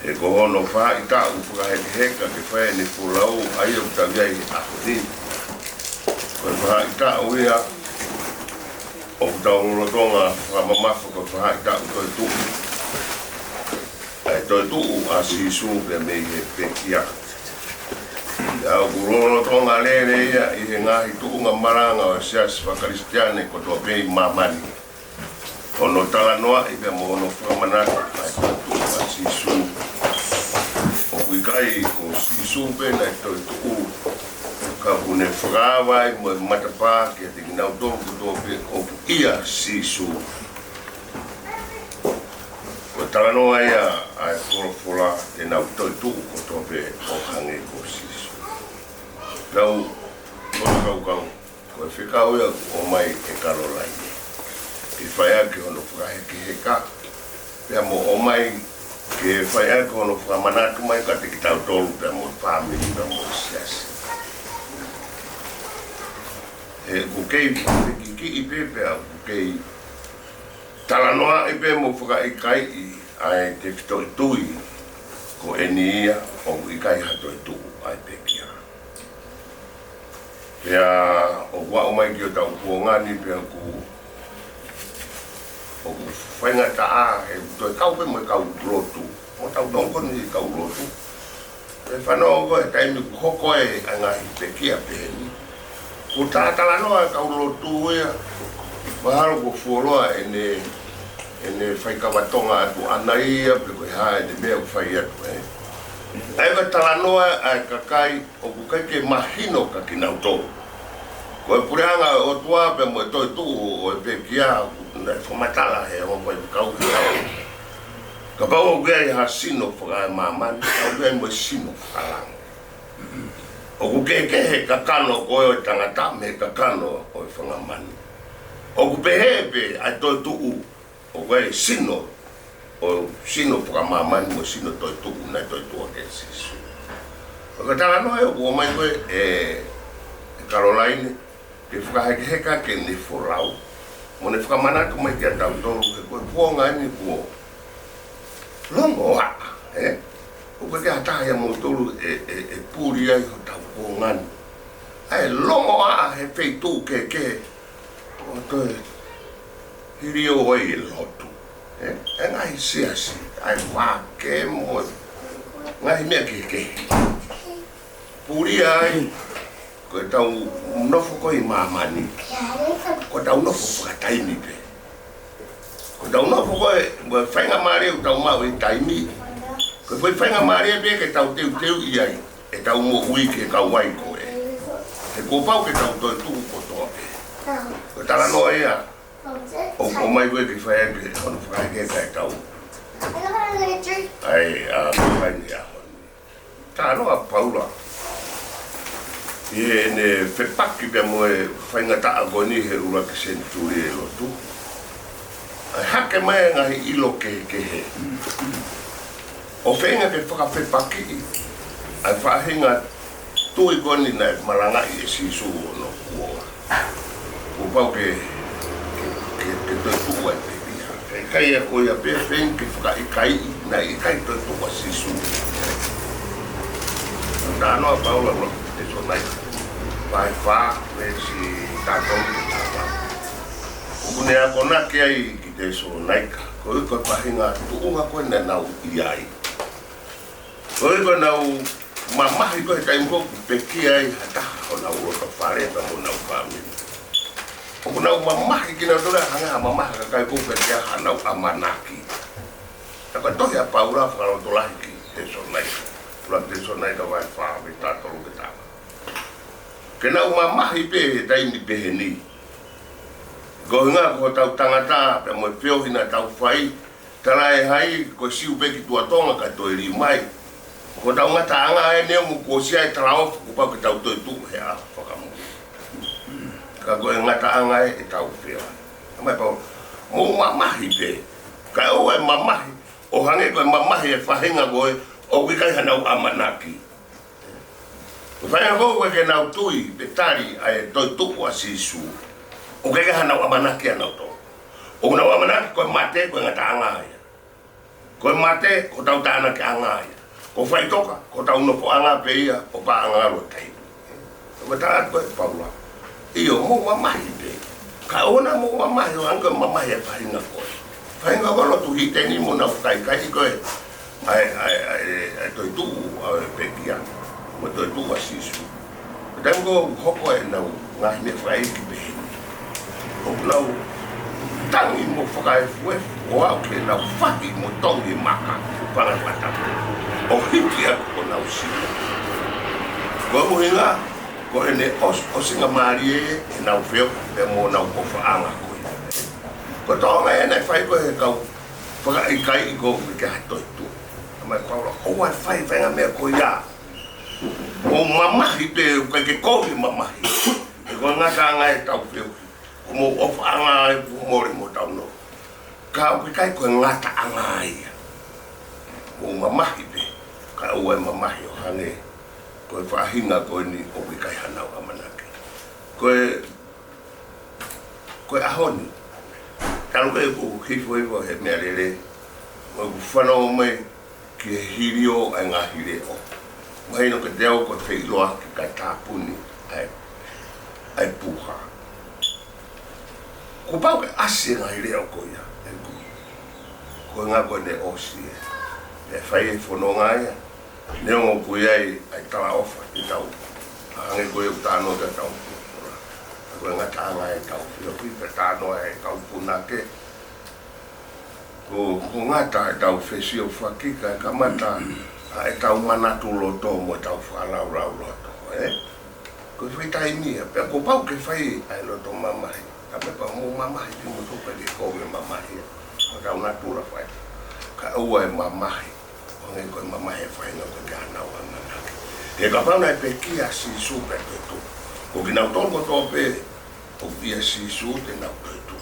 He ko hono faʻahitaʻu fakahekeheka ke fai ʻene folau, ʻa ia ʻoku tau ʻi ai he ʻaho ni. Ko e faʻahitaʻu ia ʻoku tau lolotonga fakamamafa ko e faʻahitaʻu toetuʻu. ʻA e toetuʻu ʻa Sīsū pea mei he pekia. Pea ʻoku lolotonga lele ia ʻi he ngaahi tuʻunga malanga ʻo e siasi faka-Kalisitiane kotoa pē ʻi māmani. Hono talanoaʻi pea mo hono fakamanatu ʻa e toetuʻu ʻa Sīsū. ʻOku ʻikai ko Sīsū pē naʻe toetuʻu, ka ʻoku ne fakaava ai mo e matapā kiate kinautolu kotoa pē ʻoku ʻia Sīsū. Ko e talanoa ia ʻa e folofola te nau toetuʻu kotoa pē ʻo hangē ko Sīsū. Kau, ko e kau kau. Ko e fekau ia ʻoku ʻomai ʻe Kalolaine ke fai ʻaki hono fakahekeheka, pea mo ʻomai ke fai ʻaki hono fakamanatu mai kiate kitautolu pea mo e fāmili pea mo e siasi. He ʻoku kei fakakikiʻi pē pea ʻoku kei talanoaʻi pē mo fakaʻikaiʻi ʻa e tefitoʻi tui ko eni ia ʻoku ʻikai ha toetuʻu ʻa e pekia. Pea ʻoku aʻu mai ki hotau kuonga ni pea ʻoku, ʻoku faingataʻa he toe kau pē mo e kau lotu. Mo tau tongkoni kau lotu. Pea fanongo ko e taimi ʻoku hoko ai ʻa e ngaahi pekia pehē ni, ʻoku talatalanoa e kau lotu ia. Mahalo kuo fuoloa ʻene, ʻene faikava tonga atu ʻana ia pe ko e hā ʻene meʻa ʻoku fai atu ē. ʻA ia ko e talanoa ʻa e kakai ʻoku ʻikai ke mahino kia kinautolu. Ko e puleʻanga ʻo e ʻOtua pea mo e toetuʻu ʻo e pekia, naʻe fakamatala he ongo faifekau ia. Kapau ʻoku ʻi ai ha sino fakaemāmani, ʻoku ʻi ai mo e sino fakalangi. ʻOku kehekehe e kakano ko ē ʻo e tangata mei he kakano ʻo e fanga manu. ʻOku pehē pē ʻa e toetuʻu, ʻoku ʻi ai e sino, ʻo e sino fakamāmani mo e sino toetuʻu naʻe toetuʻu ʻaki ʻe Sīsū. Ko e talanoa ē ʻoku ʻomai ko ē ʻe, ʻe Kalolaine ke fakahekeheka ʻaki ʻene folau, mo ne fakamanatu mai kia tautolu he ko e kuonga ni kuo longoaʻa, ē? ʻOku ʻikai ha taha ʻia moutolu ʻe, ʻe, ʻe puli ai hotau kuonga ni. ʻA e longoaʻa he feituʻu kehekehe ʻo toe hilio ai e lotu, ē? ʻA e ngaahi siasi, ʻa e vake mo e ngaahi meʻa kehekehe. Puli ai, ko ʻetau nofo ko ē ʻi māmani, ko ʻetau nofo fakataimi pē. Ko ʻetau nofo ko ē, mo e faingamālie ʻoku tau maʻu ʻi taimi, ko e foʻi faingamālie pē ke tau teuteuʻi ai ʻetau moʻui ki he kauvai ko ē. He kuo pau ke tau toetuʻu kotoa pē. Ko e talanoa ia ʻoku ʻomai ko ē ke fai ʻaki hono fakahekeheka ʻetau, ʻa e, ʻa, kakai ni ʻaho ni. Talanoa ʻa Paula. ʻI heʻene fepaki pea mo e faingataʻa ko eni he ʻuluaki senituli e lotu, ʻa e hake mai e ngaahi ʻilo kehekehe ʻo feinga ke fakafepakiʻi ʻa e faʻahinga tui ko eni naʻe malangaʻi ʻe Sīsū ʻo ne kuo, kuo pau ke, ke, ke, ke toetuʻu ai pē ia. Ka ʻikai ko ia pē, feinga ke fakaʻikaiʻi naʻe ʻikai toetuʻu ʻa Sīsū. Talanoa ʻa Paula ʻi he Tesalonaika vahe fā, veesi taha tolu ki he taha valu. ʻOku ne akonaki ai ki Tesalonaika, koeʻuhi ko e faʻahinga tuʻunga ko ē naʻa nau ʻi ai. Koeʻuhi ko ʻenau mamahi ko ē he taimi ko ē ʻoku pekia ai ha taha honau loto fale pea mo honau fāmili. ʻOku nau mamahi kinautolu ia hangē ha mamahi ʻa e kakai ko ē ʻoku ʻikai ke ʻi ai haʻanau ʻamanaki. Ka ko e tohi ʻa Paula fakalotolahi ki Tesalonaika, ʻuluaki Tesalonaika vahe fā, veesi taha tolu ki he taha valu. Ke nau mamahi pē he taimi pehē ni. Ko e ʻuhinga ko hotau tangata pea mo e feohi naʻa tau fai, talaʻehai ko e Siu pē ki Tuʻa Tonga kae toe liu mai. Ko hotau ngataʻanga ē, neongo kuo ʻosi ʻi ai e talaʻofa kuo pau ke tau toetuʻu he ʻaho fakamui. Ka ko e ngataʻanga ē ʻetau feohi. Talamai ʻe Paula, mou mamahi pē. Kae ʻoua ʻe mamahi ʻo hangē ko e mamahi e faʻahinga ko ē ʻoku ʻikai haʻanau ʻamanaki. Ko e faʻahinga ko ē ʻoku ʻikai ke nau tui pe tali ʻa e toetuʻu ʻa Sīsū, ʻoku ʻikai ke ʻi ai haʻanau ʻamanaki ʻanautolu. ʻOku nau ʻamanaki ko e mate ko e ngataʻanga ia. Ko e mate ko hotau tānakiʻanga ia. Ko e faʻitoka ko hotau nofoʻanga pē ia ʻo paʻanga ʻalu ʻo taimi. Ko e tala atu ko ē ʻe Paula, ʻio, mou mamahi pē. Kae ʻoua naʻa mou mamahi ʻo hangē ko e mamahi e faʻahinga ko ē. Faʻahinga ko ē lotu hiteni mo nau fakaikai ko ē ʻa e, ʻa e, ʻa e, ʻa e toetuʻu ʻa e pekia mo e toetuʻu ʻa Sīsū. Taimi ko ē ʻoku hoko ai ʻenau ngaahi meʻa fakaʻeiki pehē ni, ʻoku nau tangi mo fakaefuefu ʻo aʻu ki heʻenau faki mo tongi maka fanga fakatapu ʻo hiki atu ko honau sino. Ko e ʻuhinga, ko ʻene ʻos-, ʻosinga mālie ʻenau feohi pea mo honau ʻofaʻanga ko ia. Ko e tōʻonga ē naʻe fai ko ē ʻe he kau fakaʻikaiʻi ko ē ʻoku ʻikai ke ʻi ai ha toetuʻu. Talamai ʻe Paula, ʻoua ʻe fai e faʻahinga meʻa ko ia. Mou mamahi pē, ʻoku ʻikai ke kovi e mamahi. He ko e ngataʻanga ʻetau feohi. Ko homou ʻofaʻanga ē ʻoku mole mo hotau nofo. Ka ʻoku ʻikai ko e ngataʻanga ia. Mou mamahi pē, kae ʻoua ʻe mamahi ʻo hangē ko e faʻahinga ko eni ʻoku ʻikai haʻanau ʻamanaki. Ko e, ko e ʻaho ni, talu pē ʻeku hifohifo he meʻalele, mo ʻeku fanongo mai ki he hilio ʻa e ngaahi leʻo. Mahino kiate au ko e feʻiloaki kae tāpuni ʻa e, ʻa e puha. Kuo pau ke ʻasi e ngaahi leʻo ko ia, ʻeku, ko e ʻuhinga ko ʻene ʻosi ē. Pea fai e fononga ia, neongo ʻoku ʻi ai ʻa e talaʻofa ʻi heʻetau, hangē ko ia ʻoku talanoa ki ai ʻetau, ko e ngataʻanga ʻetau feohi, pea talanoa ʻa e kau punake. Ko, ko e ngata ʻetau fesiofaki kae kamata ʻa ʻetau manatu loto mo ʻetau fakalaulauloto, ē? Ko e fai taimi ia, pea kuo pau ke fai ʻa e loto mamahi. Talamai ʻe Paula, mou mamahi pē, mou toka ke kovi e mamahi. Ko hotau natula fai. Kae ʻoua ʻe mamahi ʻo hangē ko e mamahi e faʻahinga ʻoku ʻikai ke ʻi ai haʻanau ʻamanaki. He kapau naʻe pekia ʻa Sīsū pea toetuʻu, ko kinautolu kotoa pē ʻoku ʻia Sīsū te nau toetuʻu.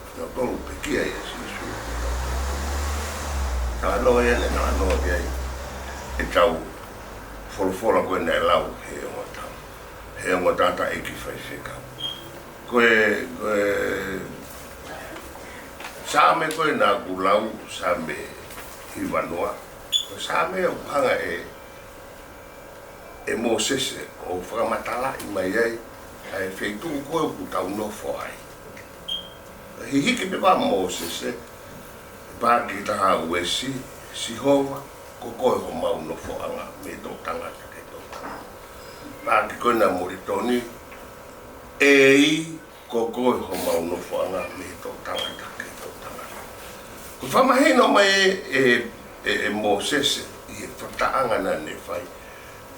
Kinautolu ʻoku pekia ʻia Sīsū. Talanoa ia naʻe talanoa ki ai ʻetau folofola ko ē naʻe lau he ongo tangata, he ongo tangataʻeiki faifekau. Ko e, ko e Saame ko ē naʻa ku lau, Saame hiva noa. Ko e Saame ʻoku hanga ʻe, ʻe Mōsese ʻo fakamatalaʻi mai ai ʻa e feituʻu ko ē ʻoku tau nofo ai. Hihiki pē ʻa Mōsese, paaki taha ʻa Uesi, Sihova, ko koe homau nofoʻanga mei he toʻutangata ki he toʻutangata. Paaki ko ena ʻa Molitoni, ʻEiki, ko koe homau nofoʻanga mei he toʻutangata ki he toʻutangata. Ko e fakamahino mai ʻe, ʻe, ʻe, ʻe Mōsese ʻi he fakatahaʻanga naʻa ne fai,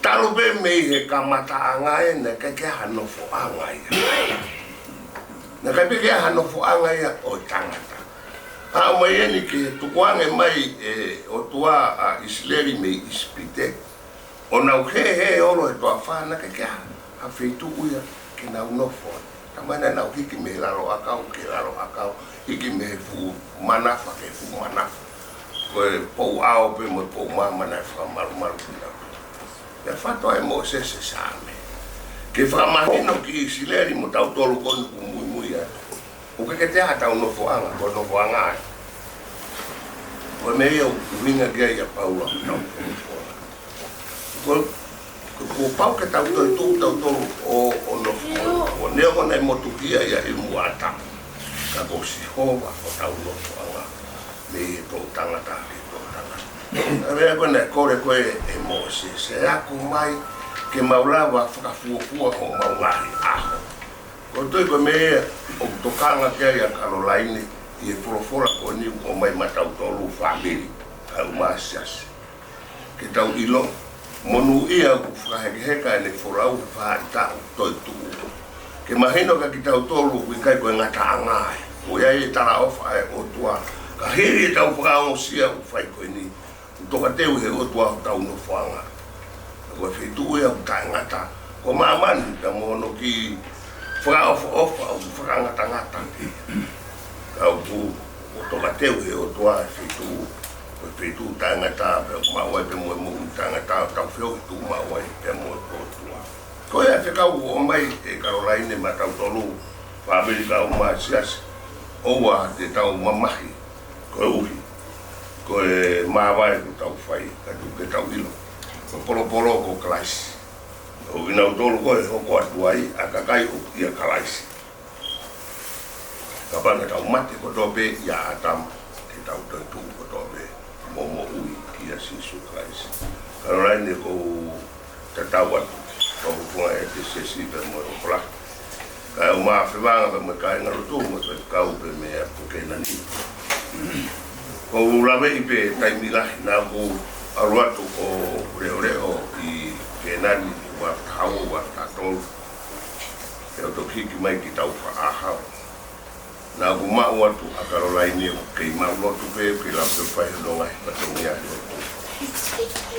talu pē mei he kamataʻanga ē naʻe ʻikai ke ʻi ai ha nofoʻanga ia. Naʻe ʻikai pē ke ʻi ai ha nofoʻanga ia ʻo e tangata. Aʻu mai eni ki he tukuange mai ʻe he ʻOtua ʻa ʻIsileli mei ʻIsipite, ʻo nau hēhē olo he toafa, naʻe ʻikai ke ʻi ai ha feituʻu ia ke nau nofo ai. Talamai naʻa nau hiki mei he lalo ʻakau ki he lalo ʻakau, hiki mei he fuʻu manafa ki he fuʻu manafa. Ko e pou ʻao pē mo e pou maama naʻe fakamalumalu kinautolu. Pea fatu ai ʻe Mōsese e Saame ke fakamahino ki ʻIsileli mo tautolu ko eni ʻoku muimui atu, ʻoku ʻikai ke toe ʻi ai haʻatau nofoʻanga, ko e nofoʻanga ē. Ko e meʻa ia ʻoku ʻuhinga ki ai ʻa Paula ki heʻetau nofoʻanga. Ko, ko, kuo pau ke tau toetuʻu tautolu ʻo, ʻo nofo. Ko e neongo naʻe motuhia ia ʻi muʻa ʻa ʻĀtama, ka ko Sihova hotau nofoʻanga mei he toʻutangata ki he toʻutangata. ʻA e meʻa ko ē naʻe kole ko ē ʻe Mōsese, ako mai ke mau lava fakafuofua homau ngaahi ʻaho. Ko e toe ko e meʻa ʻoku tokanga ki ai ʻa Kalolaine ʻi he folofola ko eni ʻoku ʻomai maʻatautolu fāmili kae ʻumaʻā siasi, ke tau ʻilo, monūʻia ʻoku fakahekeheka ʻene folau he faʻahitaʻu toetuʻu, ke mahino kia kitautolu ʻoku ʻikai ko e ngataʻanga ē. ʻOku ʻi ai e talaʻofa ʻa e ʻOtua, ka hili ʻetau fakaongosia ʻoku fai ko eni, ʻoku tokateu ʻe he ʻOtua hotau nofoʻanga. Ko e feituʻu ia ʻoku taʻengata, ko māmani, pea mo hono kiʻi fakaʻofoʻofa ʻoku fakangatangata. Ka ʻoku, ʻoku tokateu ʻe he ʻOtua e feituʻu, ko e feituʻu taʻengata, pea ʻoku maʻu ai pē mo e moʻui taʻengata, tau feohi tuʻu maʻu ai pea mo e ʻOtua. Ko ia e fekau ʻoku ʻomai ʻe Kalolaine maʻatautolu fāmili kae ʻumaʻā siasi, ʻoua te tau mamahi, koeʻuhi ko e māvae ʻoku tau fai, ka tuku ke tau ʻilo ko e polopolo ko Kalaisi. ʻO kinautolu ko ē ʻe hoko atu ai ʻa e kakai ʻoku ʻia Kalaisi. Kapau naʻa tau mate kotoa pē ʻia ʻĀtama, te tau toetuʻu kotoa pē mo moʻui kia Sīsū Kalaisi. Kalolaine, ʻoku ou tatau atu, ʻoku ou fakaʻofoʻofa ʻi he siasi pea mo e ʻofa lahi, kae ʻumaʻā e fevaʻanga pea mo e kāingalotu mo e faifekau pea mei ʻapi ko Kēnani. ʻOku ou laveʻi pē taimi lahi naʻa ku ʻalu atu ʻo leʻoleʻo ʻi Kēnani, ua taha ua, ua taha tolu. Pea u toki hiki mai ki Taufaʻāhau. Naʻa ku maʻu atu ʻa Kalolaine ʻoku kei maʻu lotu pē, kei lava pē ʻo fai hono ngaahi fatongia he lotu.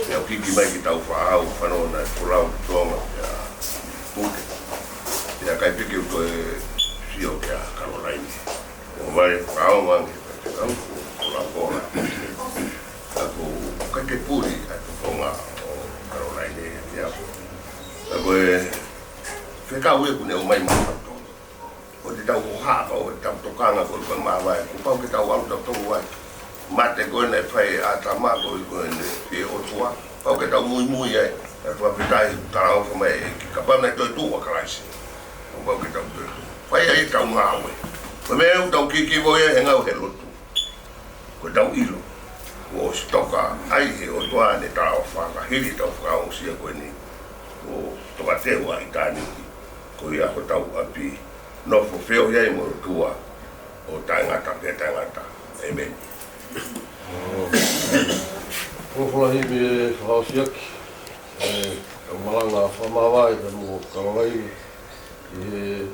Pea u hiki mai ki Taufaʻāhau, fanongo naʻe folau ki Tonga, pea puke. Pea ʻikai pē ke u toe sio kia Kalolaine. ʻO vale fakaongo ange pē ke tau folau kola. Ka ʻoku ʻikai ke puli ʻa e fofonga ʻo Kalolaine ia. Ka ko e fekau ē ʻoku ne ʻomai maʻatautolu, ʻoua te tau hohaʻa, ʻoua te tau tokanga ko e, ko e māvae, kuo pau ke tau ʻalu tautolu ai. Mate ko ē naʻe fai ʻe ʻĀtama, ko e, ko eni ʻe he ʻOtua, pau ke tau muimui ai. Naʻe fakafetaʻi, talaʻofa mai e ʻEiki, kapau naʻe toetuʻu ʻa Kalaisi, kuo pau ke tau toetuʻu, fai ai ʻetau ngāue. Ko e meʻa ʻoku tau kikivo ia he ngāue he lotu, ko ʻetau ʻilo kuo ʻosi toka ai ʻe he ʻOtua ʻene talaʻofa, ka hili ʻetau fakaongosia ko eni, kuo tokateu ʻa ʻitāniti ko ia hotau ʻapi, nofo feohi ai mo e ʻOtua ʻo taʻengata pea taʻengata. ʻĒmeni. Folofola himi e fakaʻosiʻaki, ʻe, ʻo e malanga fakamāvae pea mo Kalolaine ʻi he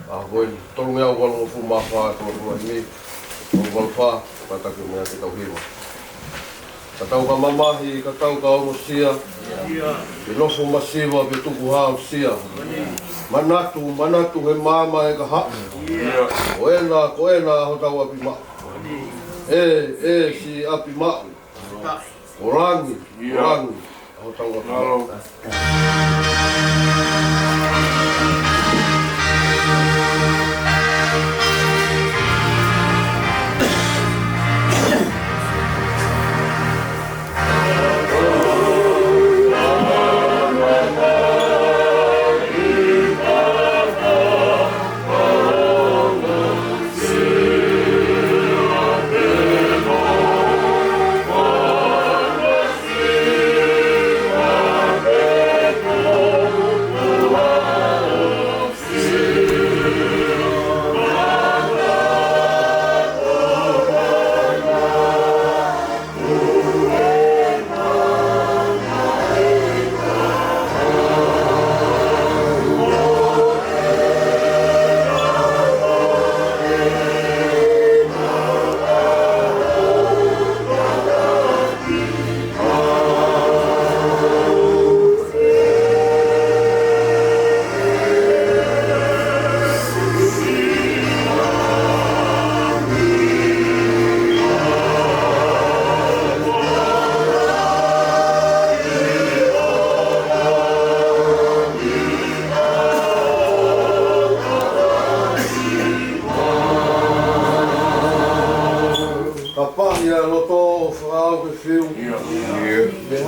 ʻaho ko eni, tolungeau valungofulu mā fā, tolungeau himi, tolungeau fā, kātaki meʻa ke tau hiva. Ka tau ka mamahi, ka tau ka ongosia, ke nofo masiva, ke tukuhāusia. Manatu, manatu he maama ʻe kahaʻu. Ko ena, ko ena hotau ʻapi maʻu. ʻE, ʻe siʻi ʻapi maʻu. Ko langi, ko langi hotau ʻapi maʻu.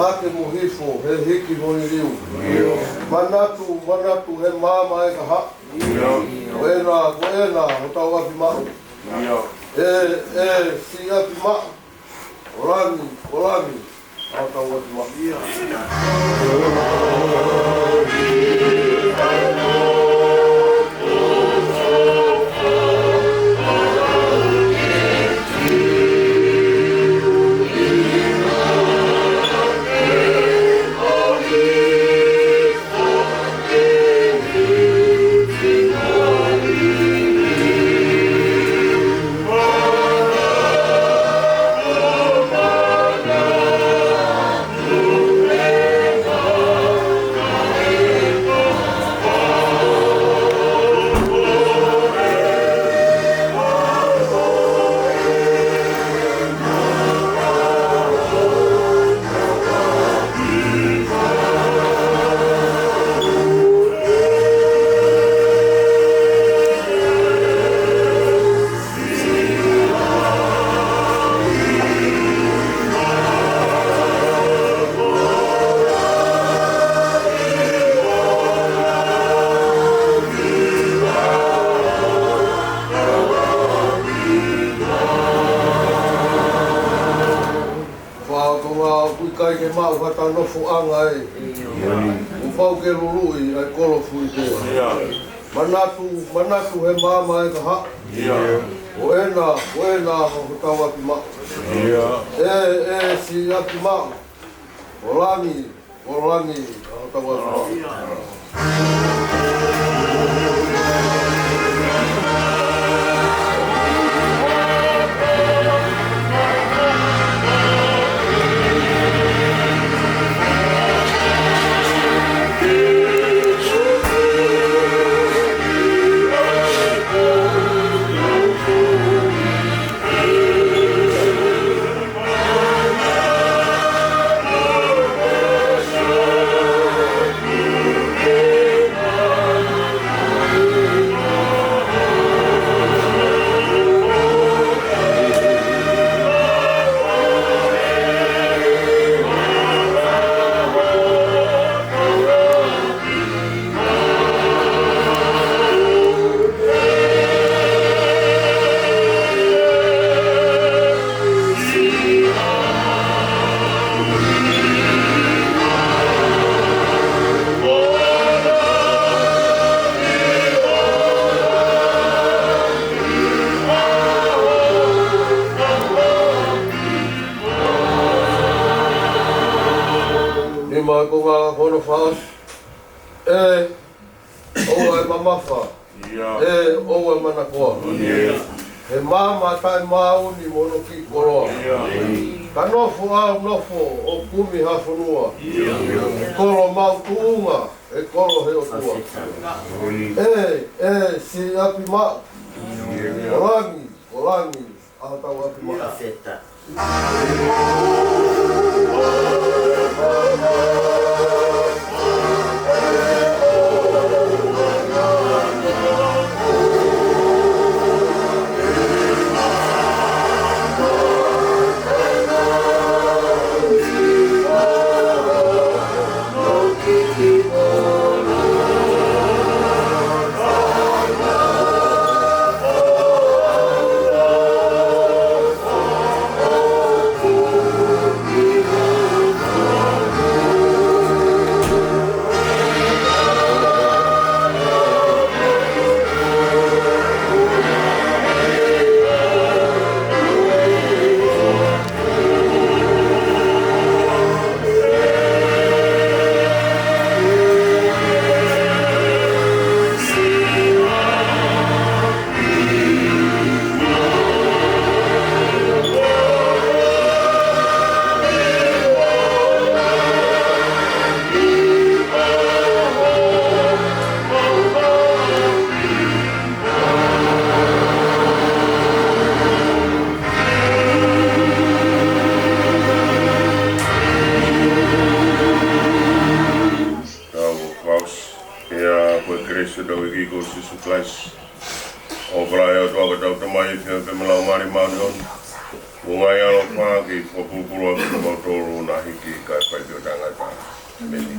Hake mo hifo, he hiki mo liliu. Manatu, manatu, he maama ʻe kahaʻu. Ko ena, ko ena, hotau ʻapi maʻu. ʻE, ʻe, siʻi ʻapi maʻu. ʻO langi, ʻo langi, hotau ʻapi maʻu. Fakaʻotua ʻoku ʻikai ke maʻu ha tau nofoʻanga ē. ʻOku pau ke luluʻi ʻa e kolo fuite. Manatu, manatu he maama ʻe kahaʻu. Ko ena, ko ena, hotau ʻapi maʻu. ʻE, ʻe, siʻi ʻapi maʻu. ʻO langi, ʻo langi, hotau ʻapi maʻu. Nima ko e konga hono fakaʻosi. ʻE, ʻoua ʻe mamafa. ʻE, ʻoua ʻe manakoa. He maama taʻemaau ni mo hono kiʻi koloa. Ka nofo au nofo ʻo kumi ha fonua. Kolo maʻu tuʻunga, ʻe kolo he ʻOtua. ʻE, ʻe, siʻi ʻapi maʻu. ʻO langi, ʻo langi, hotau ʻapi maʻu. Tau fakaʻosi. ʻIa, ko e kelesi ʻa hotau ʻEiki ko Sīsū Kalaisi, ʻofa lahi ʻa e ʻOtua ko hotau Tamai, feohi pea mo e Laumālie Māʻoniʻoni, Ko e ngaahi ʻaloʻofa ke fakapulupulu ʻaki kimautolu ʻo hiki kae fai pē ʻo taʻengata. ʻĒmeni.